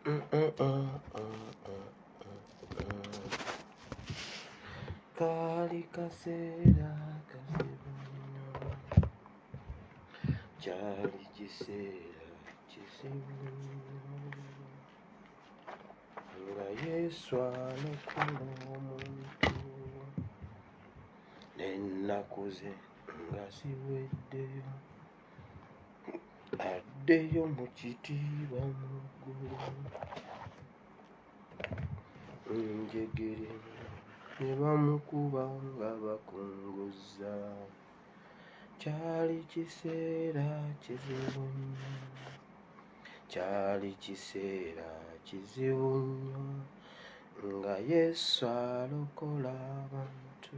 Kaali kaseera kazibu nnyo, kyali kiseera kizibu nnyo, nga Yesu alokola omuntu n'ennaku ze nga ziweddeyo. Addeyo mu kitiibwa mu ggulu. Enjegere ne bamukuba nga bakunguzza. Kyali kiseera kizibu nnyo, kyali kiseera kizibu nnyo nga Yesu alokola abantu.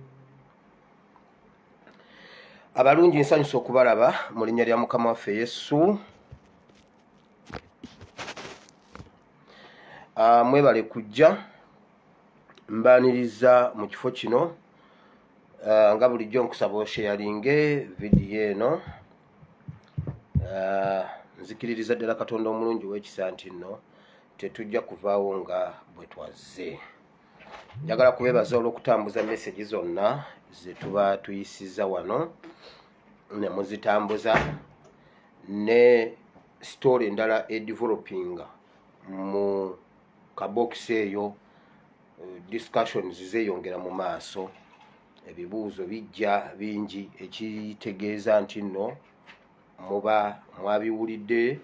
Abalungi nsanyusa okubalaba mu linnya lya Mukama waffe Yesu. Mwebale kujja, mbaaniriza mu kifo kino. Nga bulijjo nkusaba osheyalinge vidiyo eno. Nzikiririza ddala Katonda omulungi ow'ekisa nti nno tetujja kuvaawo nga bwe twazze. Njagala kubeebaza olw'okutambuza mesegi zonna ze tuba tuyisiza wano ne muzitambuza, ne sitoori endala edevelopinga mu kabokisi eyo. Discussions zeeyongera mu maaso, ebibuuzo bijja bingi, ekitegeeza nti nno muba mwabiwulidde,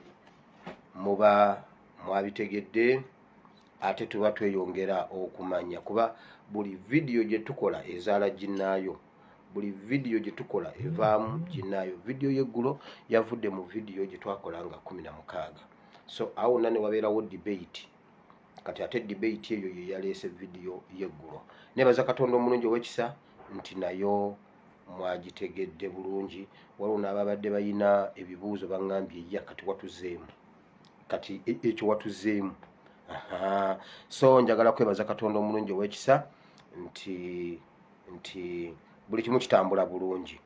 muba mwabitegedde, ate tuba tweyongera okumanya, kuba buli vidiyo gye tukola ezaala ginnaayo, buli vidiyo gye tukola evaamu ginnaayo. Vidiyo y'eggulo yavudde mu vidiyo gye twakola nga 16, so awo wonna ne wabeerawo debate. Kati ate debate eyo ye yaleese vidiyo y'eggulo. Neebaza Katonda omulungi ow'ekisa nti nayo mwagitegedde bulungi. Waliwo n'ababadde balina ebibuuzo baŋŋambye, ya kati watuzeemu, kati ekyo watuzeemu. So njagala kwebaza Katonda omulungi ow'ekisa nti buli kimu kitambula bulungi.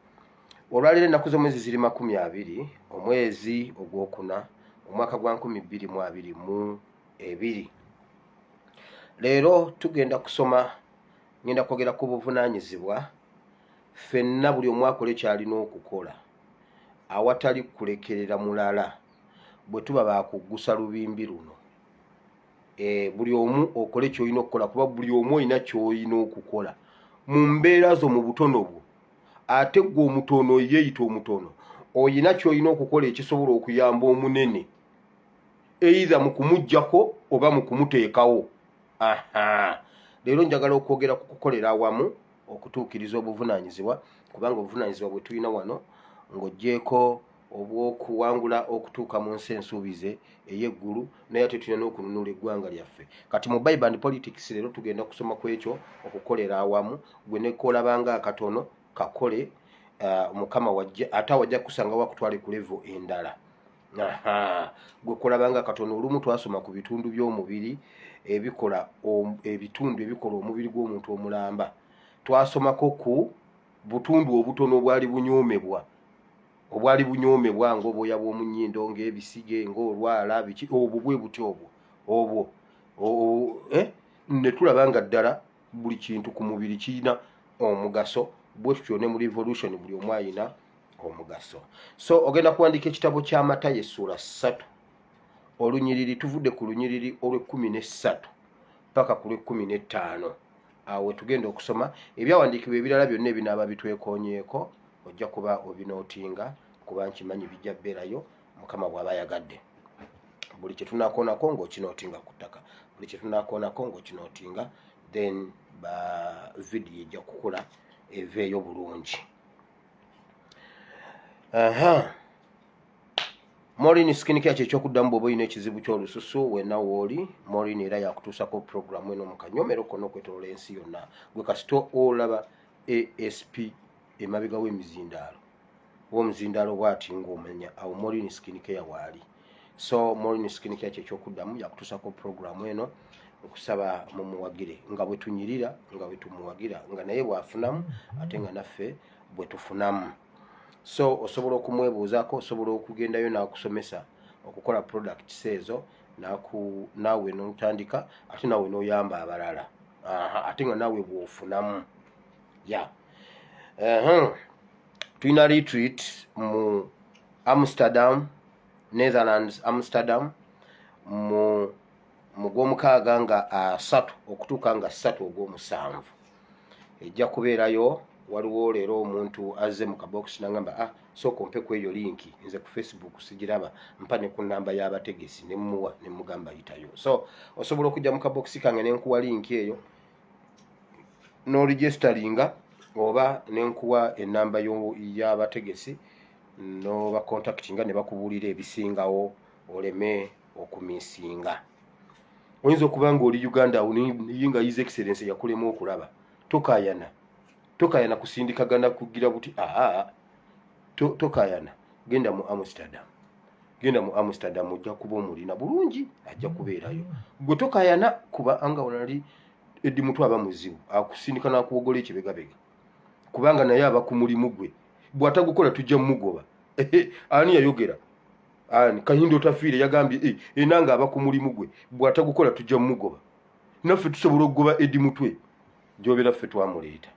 Olwaleero ennaku z'omwezi ziri 20 omwezi ogwokuna omwaka gwa 2022. Leero tugenda kusoma, ngenda kwogera ku buvunaanyizibwa. Ffenna buli omu akole kyalina okukola awatali kulekerera mulala bwe tuba bakuggusa lubimbi luno. Buli omu okole kyolina okukola, kuba buli omu olina kyolina okukola mu mbeera zo mu butono bwo. Ate gwe omutono yeeyita omutono, olina kyolina okukola ekisobola okuyamba omunene, either mu kumuggyako oba mu kumuteekawo. Aha, leero njagala okwogera ku kukolera awamu okutuukiriza obuvunaanyizibwa, kubanga obuvunaanyizibwa bwe tulina wano, ng'oggyeeko obw'okuwangula okutuuka mu nsi ensuubize ey'eggulu, naye ate tulina n'okununula eggwanga lyaffe. Kati mu Bible and Politics leero tugenda kusoma ku ekyo, okukolera awamu. Gwe ne koolabanga akatono kakole, Mukama wajja ate awajja kusanga wakutwale ku level endala. Aha, gwe kolabanga katono. Olumu twasoma ku bitundu by'omubiri ebikola, ebitundu ebikola omubiri gw'omuntu omulamba. Twasomako ku butundu obutono obwali bunyoomebwa, ng'obwoya bw'omu nnyindo, ng'ebisige, ng'olwala, biki obwo bwe butyo obwo ne tulaba nga ddala buli kintu ku mubiri kirina omugaso. Bwe tutyo ne mu revolution buli omu ayina omugaso. So ogenda kuwandiika ekitabo kya Matayo essuula 3, olunyiriri, tuvudde ku lunyiriri olw'e13 paka ku lw'e15. Awo tugenda okusoma ebyawandiikibwa ebirala byonna ebinaaba bitwekoonyeeko. Ojja kuba obinootinga, kuba nkimanyi bijja bbeerayo, Mukama bw'aba ayagadde. Buli kye tunaakoonako ng'okinootinga ku ttaka, buli kye tunaakoonako ng'okinootinga, then ba vidiyo ejja kukula eveeyo bulungi. Aha, Morin Skin Care kyekyokuddamu bw'oba olina ekizibu ky'olususu wenna wooli. Morin era yakutuusako puroguramu eno mu kanyomero konna okwetoloola ensi yonna. Gwe kasita olaba asp emabega w'emizindaalo, w'omuzindaalo bw'ati, ng'omanya awo Morin Skin Care waali. So Morin Skin Care kyekyokuddamu, yakutuusako puroguramu eno. Nkusaba mumuwagire nga bwe tunyirira, nga bwe tumuwagira, nga naye bw'afunamu ate nga naffe bwe tufunamu. So osobola okumwebuuzaako, osobola okugendayo n'akusomesa. okukola products ezo naawe notandika ate naawe noyamba abalala ate nga naawe bwofunamu ya tulina retreat mu Amsterdam, Netherlands, Amsterdam mu gwomukaaga nga 3 okutuuka nga 3 ogw'omusanvu ejja kubeerayo. Waliwo leero omuntu azze mu kabokisi nagamba, "Ah, sooka ompe ku eyo link, nze ku Facebook sigiraba, mpa ne ku namba y'abategesi." Nemuwa nemugamba yitayo. So osobola okujja mu kabokisi kange nenkuwa link eyo n'oregisteringa, oba nenkuwa enamba y'abategesi n'obacontactinga ne bakubuulira ebisingawo oleme okumissinga. Oyinza okuba nga oli Uganda awo naye nga His Excellence yakulema okulaba. Tokayana, tokayana kusindikagana kugira buti aa tokayana. Genda mu Amsterdam, genda mu Amsterdam, ojja kuba omulina bulungi, ajja kubeerayo. Gwe tokayana kuba anga onali Eddie Mutwe aba muzibu, akusindika n'akuwogola ekibegabega, kubanga naye aba ku mulimu gwe, bw'atagukola tujja mumugoba. Ani yayogera? Ani? Kahinda Otafiire yagambye enanga aba ku mulimu gwe, bw'atagukola tujja mumugoba. Naffe tusobola okugoba Eddie Mutwe gyobeera, ffe twamuleeta,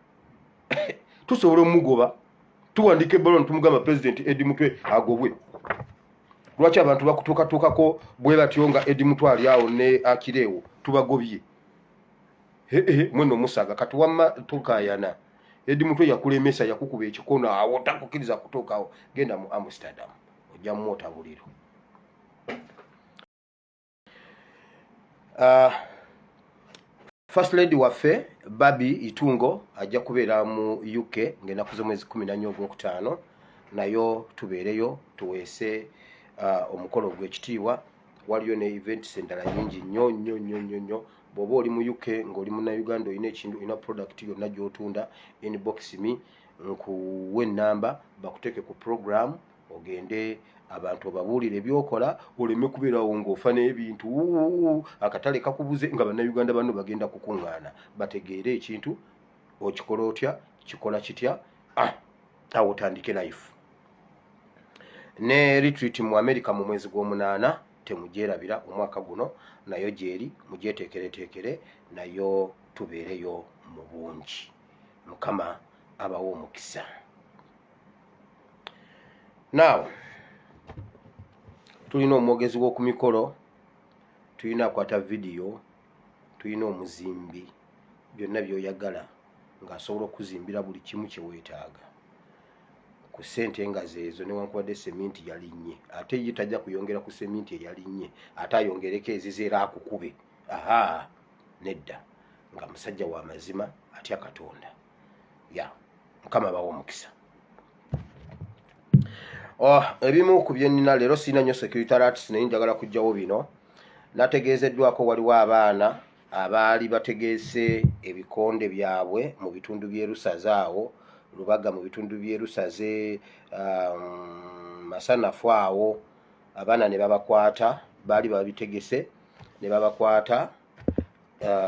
tusobola omugoba. Tuwandika ebbaluwa tumugamba President Eddie Mutwe agobwe. Lwaki abantu bakutuukatuukako bwe batyo nga Eddie Mutwe ali awo ne akireewo? Tubagobye mweno omusaga. Kati wamma tukayana, Eddie Mutwe yakulemesa, yakukuba ekikono awo, takukkiriza kutuukawo. Genda mu Amsterdam, ojja mumwota buliro. First Lady waffe Babi Itungo ajja kubeera mu UK ng'ennaku z'omwezi 14 ogwokutaano, nayo tubeereyo tuweese omukolo ogw'ekitiibwa. Waliyo ne events endala nyingi nnyo nnyo nnyo nnyo nnyo. Bw'oba oli mu UK ng'oli Munnayuganda, olina ekintu, olina product yonna gy'otunda, inbox me nkuwe ennamba bakuteeke ku program, ogende abantu obabuulire ebyokola, oleme kubeerawo ng'ofa n'ebintu akatale kakubuze, nga Bannayuganda banno bagenda kukuŋŋaana bategeere ekintu okikola otya, kikola kitya. Ah, awo otandike life. Ne retreat mu America mu mwezi gw'omunaana temugyerabira, omwaka guno nayo gyeri, mugyeteekereteekere nayo tubeereyo mu bungi. Mukama abawe omukisa. Now tulina omwogezi w'oku mikolo, tulina akwata vidiyo, tulina omuzimbi, byonna by'oyagala ng'asobola okuzimbira buli kimu kye weetaaga ku ssente nga zeezo. Newankubadde seminti yalinnye, ate ye tajja kuyongera ku seminti eyalinnye ate ayongereko ezize era akukube. Aha, nedda, nga musajja wa mazima, atya Katonda. Ya Mukama bawa omukisa. Oh, ebimu ku byenina leero, sirina nnyo security alerts, naye njagala kugjawo bino. Nategeezeddwako waliwo abaana abaali bategeese ebikonde byabwe mu bitundu by'e Lusaze awo Lubaga, mu bitundu by'e Lusaze, Masanafu awo, abaana ne babakwata. Baali babitegese ne babakwata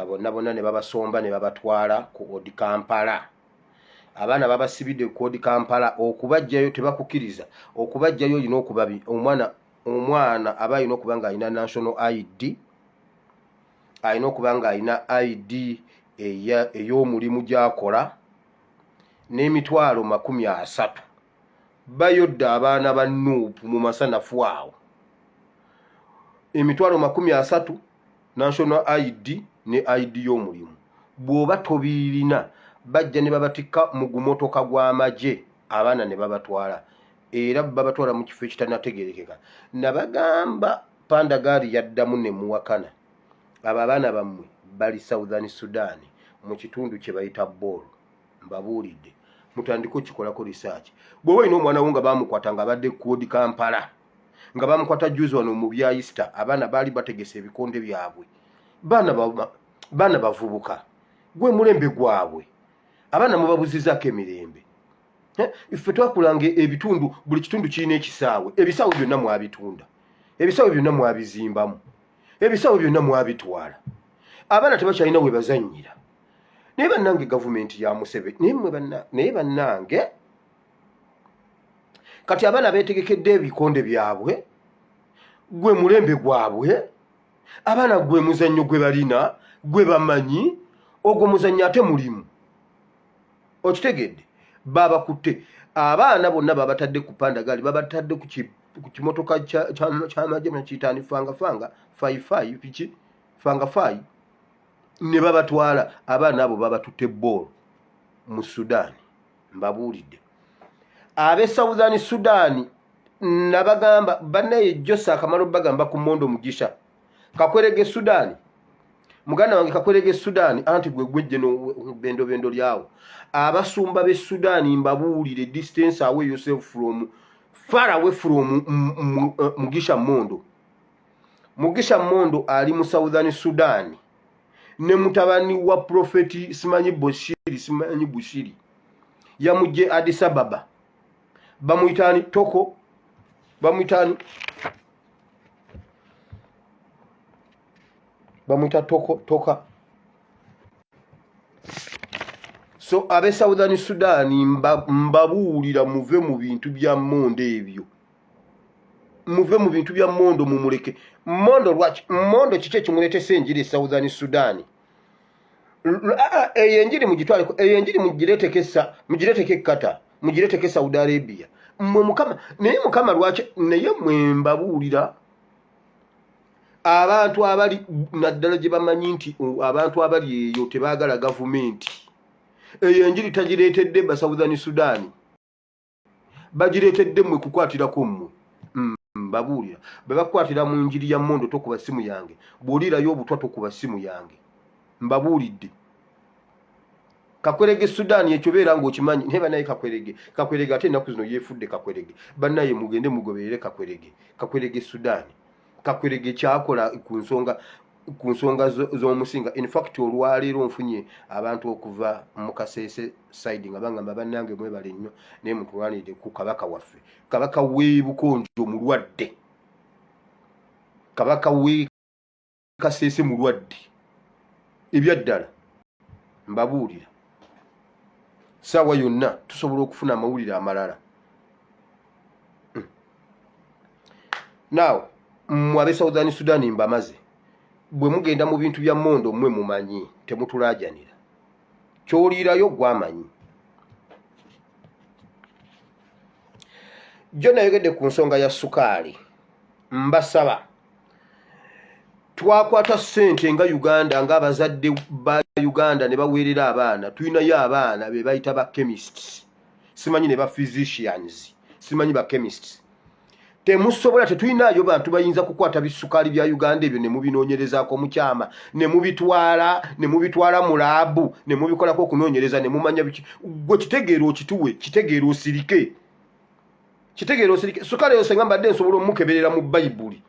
bonna bonna ne babasomba ne babatwala ku Old Kampala. Abaana babasibidde ku Old Kampala. Okubajjayo tebakukkiriza okubajjayo, olina okuba omwana aba alina okuba ng'alina national ID, alina okuba ng'alina ID ey'omulimu gy'akola n'30,000. Bayodde abaana ba NUP mu Masanafu awo, 30,000, national ID ne ID y'omulimu. Bw'oba tobiirina, bajja ne babatikka mu gumotoka gw'amagye, abaana ne babatwala, era babatwala mu kifo ekitanategerekeka. Nabagamba pandagaali yaddamu ne muwakana. Abo abaana bammwe bali Southern Sudan mu kitundu kye bayita Bor. Mbabuulidde, mutandike okikolako research. Bw'oba olina omwana wo nga bamukwata nga abadde ku Old Kampala, nga bamukwata juzi wano mu bya Easter, abaana baali bategese ebikonde byabwe, baana bavubuka, gwe mulembe gwabwe, abaana mubabuzizaako emirembe. Ffe twakulanga ebitundu, buli kitundu kirina ekisaawe. Ebisaawe byonna mwabitunda, ebisaawe byonna mwabizimbamu, ebisaawe byonna mwabitwala, abaana tebakyalina we bazannyira. Naye bannange, gavumenti ya Museveni, naye mmwe naye bannange, kati abaana beetegekedde ebikonde byabwe. Gwe mulembe gwabwe, abaana gwe muzannyo gwe balina, gwe bamanyi, ogwo muzannyo ate mulimu. Okitegedde? Babakutte abaana bonna, babatadde ku pandagaali, babatadde ku kimotoka kyamagye nakiyitaani fangafanga fayifayi piki fangafayi ne babatwala. Abaana abo babatutte boolo mu Sudan. Mbabuulidde abe Southern Sudan, nabagamba bannaye Josa akamala obagamba ku Mondo Mugisha Kakwerege Sudan, muganda wange Kakwerege Sudan, anti gwe gwejje nobendobendo lyawo. Abasumba be Sudan mbabuulire, distance away yourself from, far away from Mugisha Mondo. Mugisha Mondo ali mu Southern Sudan ne mutabani wa Profeti simanyi Boshiri, simanyi Bushiri, yamugye Addis Ababa. Bamuyitaani toko, bamuyitaani, bamuyita toko toka. So abe Southern Sudan mbabuulira, muve mu bintu bya Mondo ebyo, muve mu bintu bya Mondo, mumuleke Mondo. Lwaki Mondo? Kiki ekimuleetesa enjiri e Southern Sudan? Eyo enjiri mugitwaleko, eyo enjiri mugireeteko essa, mugireeteko ekkata, mugireeteko e Saudi Arabia. Mmwe Mukama, naye Mukama lwaki? Naye mwe mbabuulira, abantu abali naddala gye bamanyi nti abantu abali eyo tebaagala gavumenti, eyo enjiri tagireetedde ba Southern Sudan, bagireetedde mmwe kukwatirako mmwe. Mbabuulira, bwe bakukwatira mu njiri ya Mondo, tokuba simu yange. Bw'oliirayo obutwa, tokuba simu yange. Mbabuulidde Kakwerege Sudan, ekyo beera ng'okimanyi. Naye banaye Kakwerege, Kakwerege ate ennaku zino yeefudde Kakwerege. Bannaye mugende mugoberere Kakwerege, Kakwerege Sudan. Kakwerege kyakola ku nsonga z'omusinga. In fact, olwaleero nfunye abantu okuva mu Kasese side nga bangamba, "Bannange mwebale nnyo, naye mutulwanirire ku kabaka waffe, kabaka w'ebukonjo mulwadde, kabaka w'e Kasese mulwadde." Ebyaddala mbabuulira, saawa yonna tusobola okufuna amawulire amalala. Now mmwe abe Southern Sudan mbamaze, bwe mugenda mu bintu bya Mondo, mmwe mumanyi, temutulaajanira. Kyoliirayo gwamanyi. Jo nayogedde ku nsonga ya sukaali. Mbasaba, twakwata ssente nga Uganda, ng'abazadde ba Uganda ne baweerera abaana. Tulinayo abaana be bayita ba chemists, simanyi ne ba physicians, simanyi ba chemists. Temusobola, tetulinayo bantu bayinza kukwata bisukaali bya Uganda ebyo ne mubinoonyerezaako mukyama, ne mubitwala mu lab, ne mubikolako okunoonyereza ne mumanya biki. Gwe kitegeera okituwe, kitegeera osirike, kitegeera osirike. Sukaali eyo senga mbadde nsobola omukeberera mu Bayibuli,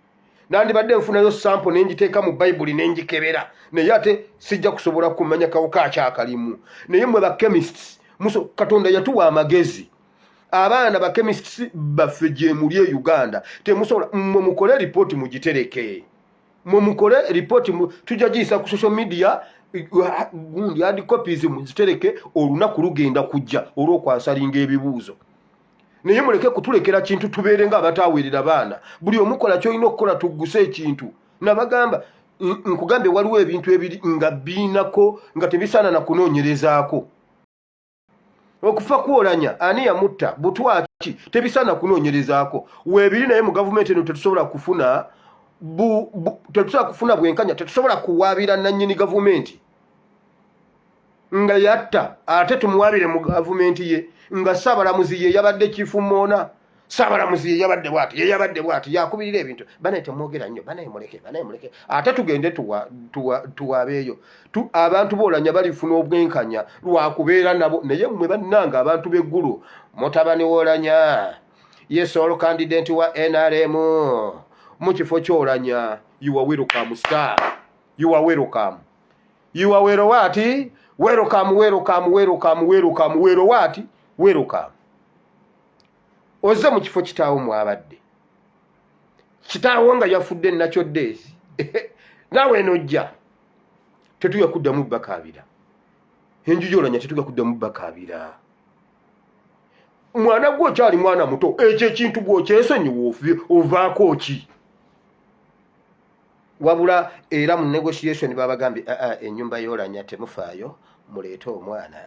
nandibadde nfunayo sample nengiteeka mu Bayibuli nengikebera, naye ate sijja kusobola kumanya kawuka akyakalimu. Naye mwe ba chemists muso, Katonda yatuwa amagezi. Abaana ba chemists baffe gye muli e Uganda, temusobola mmwe mukole ripooti mugitereke, mwe mukole ripooti, tujja giyisa ku social media gundi, hard copies muzitereke. Olunaku lugenda kujja olw'okwansalinga ebibuuzo, naye muleke kutulekera kintu, tubeere nga abataweerera baana. Buli omukola kyolina okukola, tugguse ekintu. Nabagamba, nkugambye, waliwo ebintu ebiri nga biinako nga tebisaana na kunoonyerezaako. Okufa kwolanya, ani yamutta, butwaki, tebisaana kunoonyerezaako weebiri. Naye mu gavumenti eno tetusobola kufuna bwenkanya, tetusobola kuwaabira nannyini gavumenti nga yatta, ate tumuwaabire mu gavumenti ye nga Ssaabalamuzi ye yabadde kifumoona. Ssaabalamuzi ye yabadde bwati, ye yabadde bwati, yakubirira ebintu. Banaye temwogera nnyo, banaye muleke, banaye muleke. Ate tugende tuwaabeeyo abantu boolanya balifuna obwenkanya lwakubeera nabo. Naye mmwe bannanga abantu b'eggulu, mutabani woolanya ye sole candidate wa NRM mu kifo kyolanya. You are welcome, star, you are welcome, you are well what, welcome, welcome, welcome, welcome, well what, welcome. Ozze mu kifo kitaawo mwabadde, kitaawo nga yafudde nakyo deesi, naawe enojja. Tetujja kuddamu bakaabira enju gyolanya, tetujja kuddamu bakaabira. Mwana gwe okyali mwana muto, ekyo ekintu gwokyesonyiwa, ovaako ki? Wabula era mu negotiation babagambye, aa, ennyumba y'Olanya temufaayo, muleete omwana,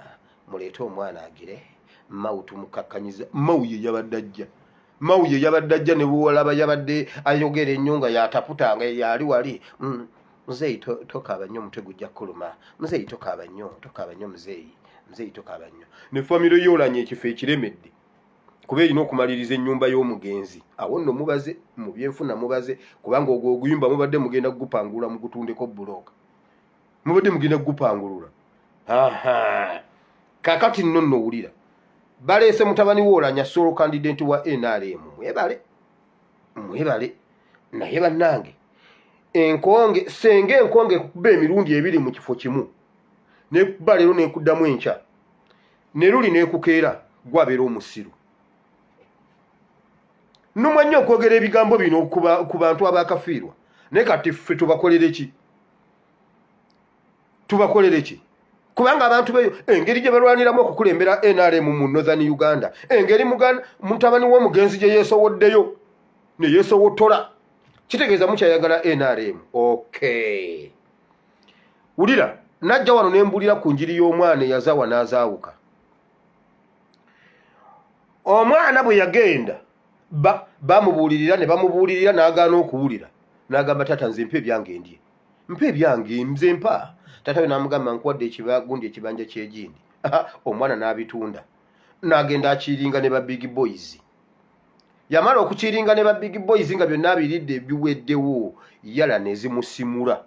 muleete omwana agire Mawu. Tumukakkanyiza Mawu, ye yabadde ajja, Mawu ye yabadde ajja. Ne bwolaba yabadde ayogera ennyo nga yataputanga, yali wali, Muzeeyi, tokaaba nnyo, omutwe gujja kukuluma. Muzeeyi, tokaaba nnyo, tokaaba nnyo muzeeyi, muzeeyi, tokaaba nnyo. Ne famire y'Olanya ekifo ekiremedde kuba erina okumaliriza ennyumba y'omugenzi. Awo nno mubaze mu byenfuna, mubaze kubanga ogwo oguyumba mubadde mugenda kugupangulula, mugutundeko bulooka, mubadde mugenda kugupangulula. Aha, kakati nno nno wulira baleese mutabani w'Olanya, sole candidate wa NRM. Mwebale, mwebale. Naye bannange, enkonge senga enkonge ekukuba emirundi ebiri mu kifo kimu, nekuba leero nekuddamu enkya, ne luli nekukeera, gwabeera omusiru. Numwa nnyo okwogera ebigambo bino ku bantu abakafiirwa, naye kati ffe tubakolere ki? Tubakolere ki? Kubanga abantu beyo engeri gye balwaniramu okukulembera NRM mu Northern Uganda, engeri mutabani w'omugenzi gye yeesowoddeyo ne yeesowotola, kitegeeza mukyayagala NRM. Okay, wulira, najja wano ne mbulira ku njiri y'omwana eyazaawa n'azaawuka. Omwana bwe yagenda, bamubuulirira ne bamubuulirira, n'agaana okuwulira, n'agamba, "Taata, nze mpa ebyange ndye, mpa ebyange, nze mpa." Taata we n'amugamba, "Nkuwadde gundi ekibanja kyegindi." Omwana n'abitunda n'agenda akiringa ne ba big boys. Yamala okukiringa ne ba big boys nga byonna abiridde, biweddewo, yala ne zimusimula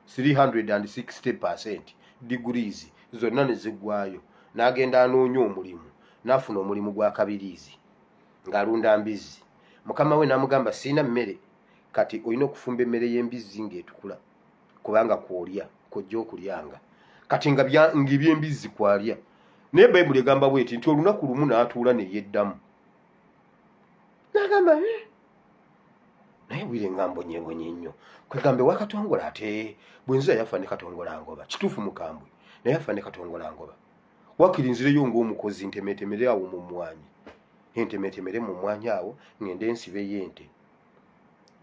360 degrees zonna ne ziggwayo. N'agenda anoonya omulimu, n'afuna omulimu gwa kabiriizi ng'alunda mbizzi. Mukama we n'amugamba, "Siina mmere, kati olina okufumba emmere y'embizzi ng'etukula, kubanga kwolya kwojja okulyanga." Kati nga ng'ebyembizzi kwalya. Naye Bayibuli egamba bweti nti olunaku lumu n'atuula ne yeddamu n'agamba, "Eh, naye bwire nga mbonyebonye nnyo." Kwegambe wakatongola ate bwe nzira yafa ne Katongola ngoba kituufu mukambwe, naye afa ne Katongola ngoba wakiri nzireyo ng'omukozi, ntemetemere awo mu mmwanyi, entemetemere mu mmwanyi awo, ngende nsibeyo ente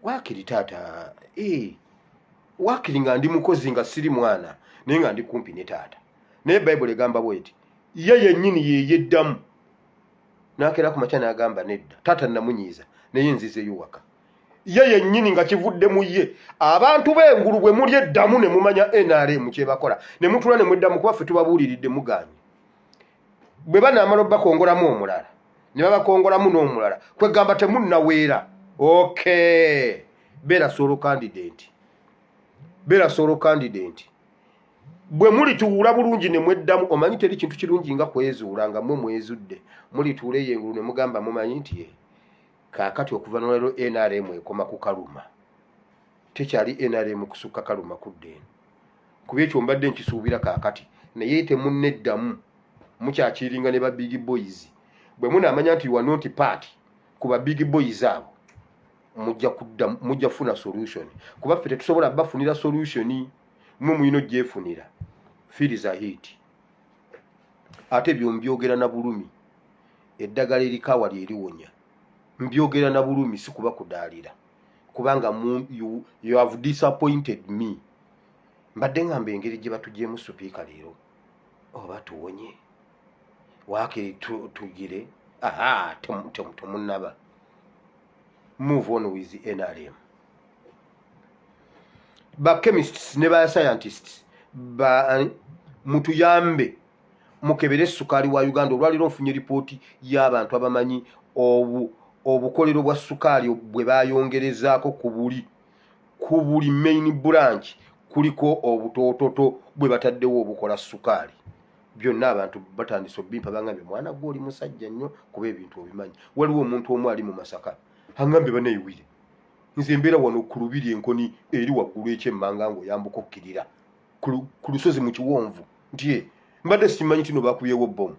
wakiri taata, eh, wakiri nga ndi mukozi, nga siri mwana, naye nga ndi kumpi ne taata. Naye Bayibuli egamba bweti, ye yennyini yeyeddamu n'akeera ku makya n'agamba, "Nedda, taata namunyiiza, naye nzizeyo waka." Ye yennyini nga kivudde mu ye. Abantu b'engulu, bwe muli eddamu ne mumanya NRM kyebakola, ne mutula ne mweddamu, kuba ffe tubabuuliridde muganye. Bwe banaamala obbakongolamu omulala, ne babakongolamu n'omulala, kwegamba temunnaweera. Okay, beera sole candidate, beera sole candidate. Bwe mulituula bulungi ne mweddamu, omanyi teri kintu kirungi nga kwezuula nga mmwe mwezudde. Mulituula eyo engulu ne mugamba, mumanyi nti ye kaakati okuva nolwaliro NRM ekoma ku Kaluma, tekyali NRM kusukka Kaluma kudda eno. Kuba ekyo mbadde nkisuubira kaakati, naye temunneddamu, mukyakiringa ne ba big boys. Bwe munaamanya nti you are not part ku ba big boys abo, mujja kudda, mujja kufuna solution, kuba ffe tetusobola bafunira solution, mwe mulina ogyefunira. Firiza hit ate ebyo mbyogera na bulumi. Eddagala erikawa lyerionya, mbyogera na bulumi, si kuba kudaalira, kubanga you have disappointed me. Mbadde ngamba engeri gye batugyemu supiika leero, oba tuwonye waakiri tugire. Aha, temunnaba move on with NRM. Ba chemists ne ba scientists ba mutuyambe mukebere sukaali wa Uganda. Olwaliro nfunye ripooti y'abantu abamanyi obukolero bwa sukaali bwe bayongerezaako ku buli main branch, kuliko obutoototo bwe bataddewo obukola sukaali. Byonna abantu batandise obimpa, bangambye, "Mwana gwe, oli musajja nnyo kuba ebintu obimanyi." Waliwo omuntu omu ali mu Masaka angambye, "Baneiwire, nze mbeera wano ku lubiri enkoni eri waggulu ekyemmanga ng'oyambuka okkirira ku lusozi mu kiwonvu, nti ye mbadde simanyi tino bakubyewo bomu,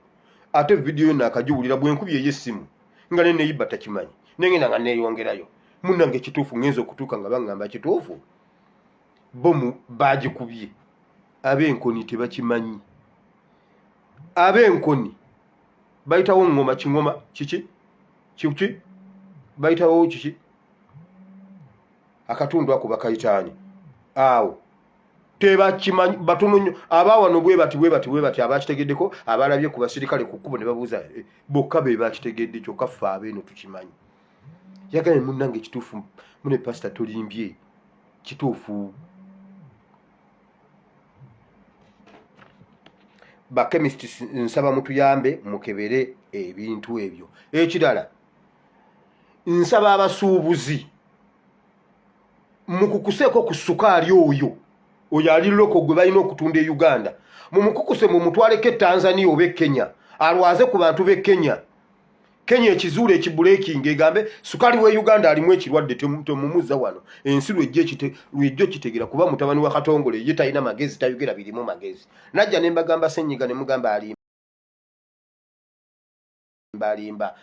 ate vidiyo yo naakagiwulira bwe nkubye ey'essimu nga ne neyiba takimanyi, nengenda nga neeyongerayo." Munnange, ekituufu ngenza okutuuka nga baŋŋamba kituufu bomu baagikubye. Ab'enkoni tebakimanyi, ab'enkoni bayitawo ŋŋoma kiŋoma kiki kiki, bayitawo kiki, akatundu ako bakayitaani. Awo tebakimanyi, batono nnyo abawano bwe bati bwe bati bwe bati abakitegeddeko, abalabye ku basirikale ku kkubo ne babuuza eh, bokka be bakitegedde, kyokka ffe abeeno tukimanyi. Yagambye munnange kituufu, mune pasita tolimbye, kituufu. Bakemist nsaba mutuyambe mukebere ebintu ebyo. Ekirala nsaba abasuubuzi mukukuseeko ku sukaali oyo, oyo ali loko gwe balina okutunda e Uganda, mumukukuse mumutwaleko e Tanzania oba e Kenya alwaze ku bantu b'e Kenya. Kenya ekizuula ekibuleekinga egambe sukaali w'e Uganda alimu ekirwadde, temumuzza wano. Ensi lwejja okitegera kuba mutabani wa Katongole ye talina magezi, tayogera birimu magezi. Najja ne mbagamba senyiga ne mugamba alimba alimba.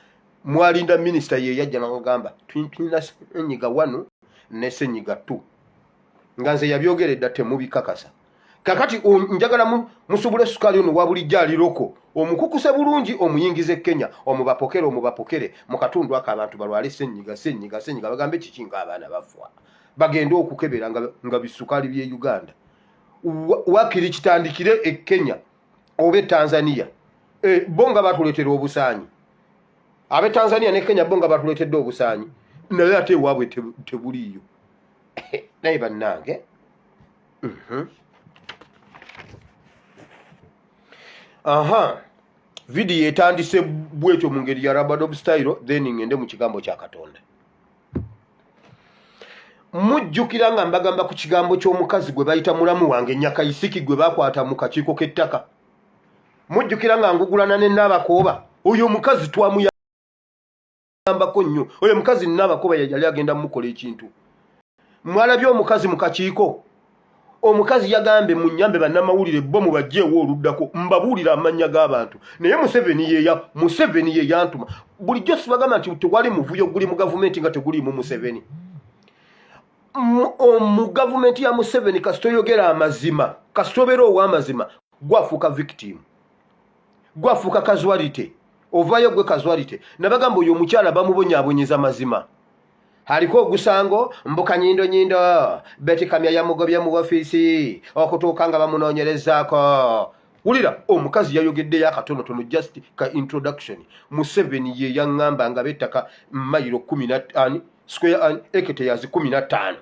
Mwalinda minisita ye yajja nakugamba tulina senyiga wano ne senyiga tu, nga nze yabyogeredda temubikakasa. Kakati njagala musubule sukaali ono wabulijjo ali loko, omukukuse bulungi omuyingize Kenya, omubapokere omubapokere mu katundu ako abantu balwale senyiga senyiga senyiga, bagambe kiki nga abaana bafa, bagende okukebera nga bisukaali by'e Uganda. Wakiri kitandikire e Kenya oba e Tanzania. E, bo nga batuleetera obusaanyi abe Tanzania ne Kenya, bo nga batuleetedde obusaanyi, naye ate ewaabwe tebuliiyo. Naye bannange, Aha, vidiyo etandise bwetyo mu ngeri ya rabadob style, then ngende mu kigambo kya Katonda. Mujjukira nga mbagamba ku kigambo ky'omukazi gwe bayita mulamu wange Nyakayisiki gwe bakwata mu kakiiko k'ettaka. Mujjukira nga ngugulana ne Naabakooba, oyo omukazi twamuyambako nnyo. Oyo omukazi Naabakooba yali agenda mumukola ekintu. Mwalabye omukazi mu kakiiko, omukazi yagambe munyambe bannamawulire bo mubajjeewo oluddako mbabuulire amannya g'abantu, naye Museveni yeya Museveni ye yantuma. Bulijjo sibagamba nti tewali muvuyo guli mu gavumenti nga teguliimu Museveni. Mu gavumenti ya Museveni kasita oyogera amazima, kasita obeera ow'amazima, gwafuuka victim, gwafuuka casualty, ovaayo gwe casualty. Nabagamba oyo omukyala bamubonyaabonyeza mazima. Aliko ogusango mbu kanyindo nyindo Betty Kamya yamugobye mu ofiisi okutuuka nga bamunoonyerezaako. Wulira omukazi yayogeddeyo akatonotono, just ka introduction. Museveni ye yaŋŋamba nga bettaka mayiro kumi na ani square ani eketeyazi 15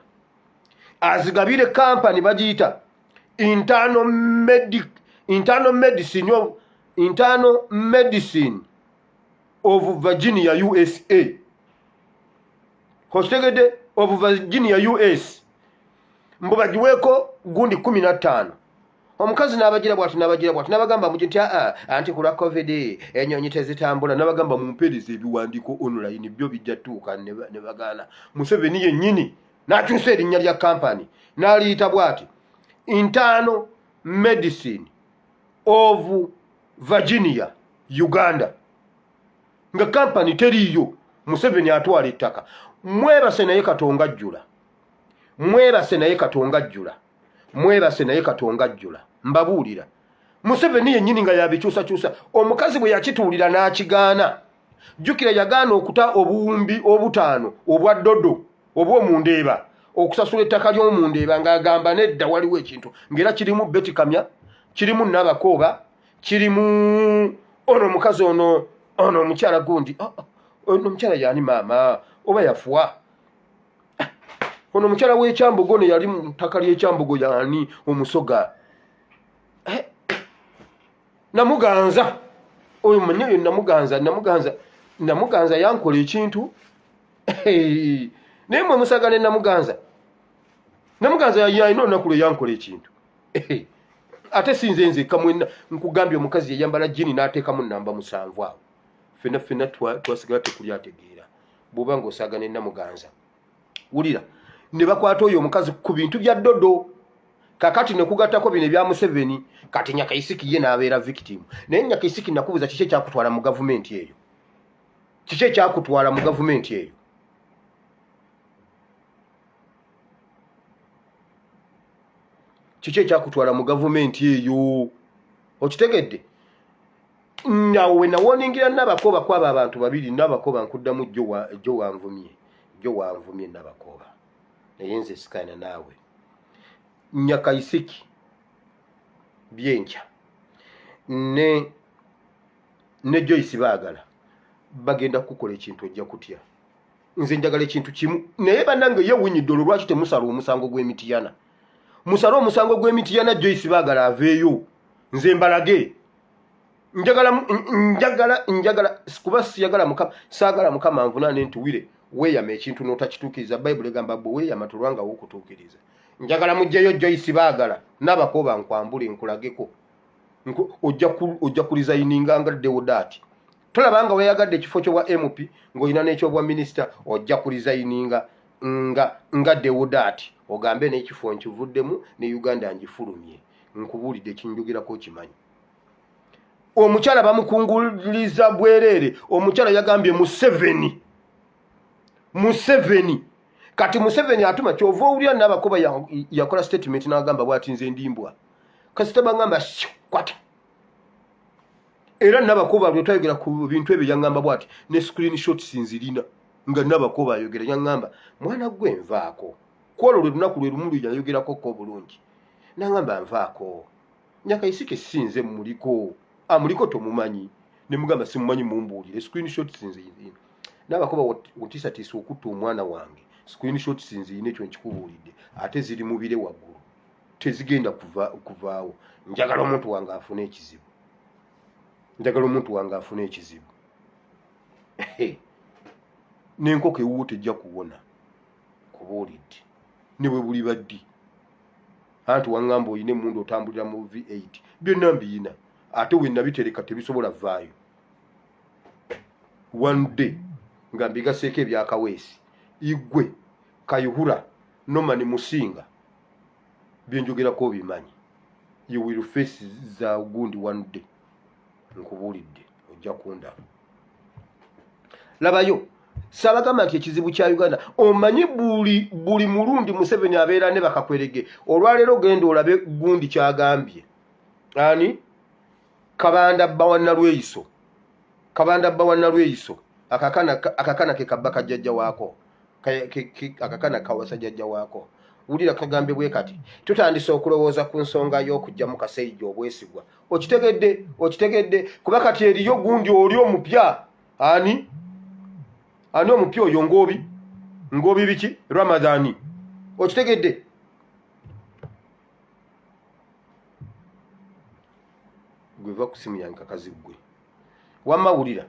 azigabire kampani bagiyita internal medic internal medicine of internal medicine of Virginia USA. Okitegedde? Of Virginia US, mbu bagiweeko gundi 15. Omukazi n'abagira bwati n'abagira bwati n'abagamba mugi nti aa anti ku lwa covid enyonyi tezitambula, n'abagamba mumpeereza ebiwandiiko online byo bijja tuuka, ne bagaana. Museveni yennyini n'akyusa erinnya lya kampani n'aliyita bwati Internal Medicine of Virginia Uganda, nga kampani teriiyo. Museveni atwala ettaka. Mwebase naye Katonga ajjula, mwebase naye Katonga ajjula, mwebase naye Katonga ajjula. Mbabuulira, Museveni yennyini nga yabikyusakyusa. Omukazi bwe yakituulira n'akigaana, jjukira yagaana okuta obuwumbi obutaano obwa dodo obw'omundeeba okusasula ettaka ly'omundeeba, ng'agamba nedda, waliwo ekintu ng'era kirimu Betty Kamya, kirimu Nabakooba, kirimu ono omukazi ono ono omukyala gundi, oh, oh, ono omukyala yaani maama oba yafuwa, ah, ono omukyala w'ekyambogo ono yali mu ttaka ly'ekyambogo yaani omusoga, eh, Namuganza oyo manyi oyo Namuganza, Namuganza, Namuganza yankola ekintu. Naye mwe musaga ne Namuganza. Namuganza yalina olunaku lwe yankola ekintu, ate sinze nzekka, mwenna nkugambye. Omukazi yayambala jini n'ateekamu namba 7 awo fenna fenna twasigala tekuli ategeera. Bw'oba ng'osaaga ne Namuganza, wulira ne bakwata oyo omukazi ku bintu bya dodo. Kakati ne kugattako bino ebya Museveni, kati Nyakaisiki ye n'abeera victim. Naye Nyakaisiki, nakubuuza, kiki ekyakutwala mu gavumenti eyo? Kiki ekyakutwala mu gavumenti eyo? Kiki ekyakutwala mu gavumenti eyo? Okitegedde? Awo we nawoningira Nabakooba kwabo abantu babiri. Nabakooba nkuddamu, jjo wanvumye, jjo wanvumye Nabakooba, naye nze sikaana naawe. Nyakaisiki Byenkya ne Joyce Baagala bagenda kukukola ekintu, ojja kutya. Nze njagala ekintu kimu, naye bannange, ye Winyi Dollo, lwaki temusala omusango gw'emitiyana? Musale omusango gw'emitiyana, Joyce Baagala aveeyo, nze mbalage. Njagala, njagala, njagala kuba siyagala Mukama, saagala Mukama nvunaane nti wire weeyama ekintu n'otakituukiriza. Bayibuli egamba bwe weeyama tolwangawo okutuukiriza. Njagala mugjeyo Joyce Baagala n'abakooba, nkwambule nkulageko. Ojja kuresigninga nga Deodat. Tolaba nga weyagadde ekifo kyobwa MP ng'olina n'ekyobwa minisita, ojja kuresigninga nga Deodat, ogambe n'ekifo nkivuddemu ne Uganda ngifulumye. Nkubuulidde, ekinjogerako kimanyi. Omukyala bamukunguliza bwereere. Omukyala yagambye Museveni, Museveni. Kati Museveni atuma, kyova owulira nabakoba yakola statement n'agamba bwati, "Nze ndimbwa, kasita bagamba kwata." Era nabakoba lwe twayogera ku bintu ebyo yaŋŋamba bwati, ne screen shots nzirina nga nabakoba ayogera, yaŋŋamba, "Mwana gwe, nvaako." Kwolwo lwe lunaku lwe lumu lwe yayogerako ko obulungi, naŋŋamba, "Nvaako, Nyakaisike sinze muliko, amuliko tomumanyi." Ne mugamba, "Simumanyi, mumbuulire." Screen shots nzirina. Nabakoba otiisatiisa okutta omwana wange, screen shots nzirina, ekyo nkikubuulidde, ate ziri mu bire waggulu, tezigenda kuvaawo. Njagala omuntu wange afune ekizibu, njagala omuntu wange afune ekizibu, n'enkoko ewuwo tejja kuwona. Kubuulidde, ne bwe buliba ddi. Anti waŋŋamba oyina emundu, otambulira mu V8, byonna mbiyina, ate we nabitereka tebisobola vaayo. One day nga mbigaseeko ebyakaweesi, igwe Kayihura Nomani Musinga, byenjogerako obimanyi. You will face za gundi one day, nkubuulidde, ojja kundaba. Labayo, saabagamba nti ekizibu kya Uganda, omanyi buli mulundi Museveni abeera ne bakakwerege. Olwaleero genda olabe gundi kyagambye ani, Kabanda bba wa Nalweyiso, Kabanda bba wa Nalweyiso, akakana ke kabba kajjajja waako, akakana kawasa jjajja waako. Wulira kagambye bwe kati, "Tutandise okulowooza ku nsonga y'okugyamu Kaseija obwesigwa." Okitegedde? Okitegedde? Kuba kati eriyo gundi oli omupya, ani, ani omupya oyo, Ngoobi, Ngoobi biki, Ramadhani. Okitegedde? Gweva ku simu yange, kakazi ggwe. Wamma wulira,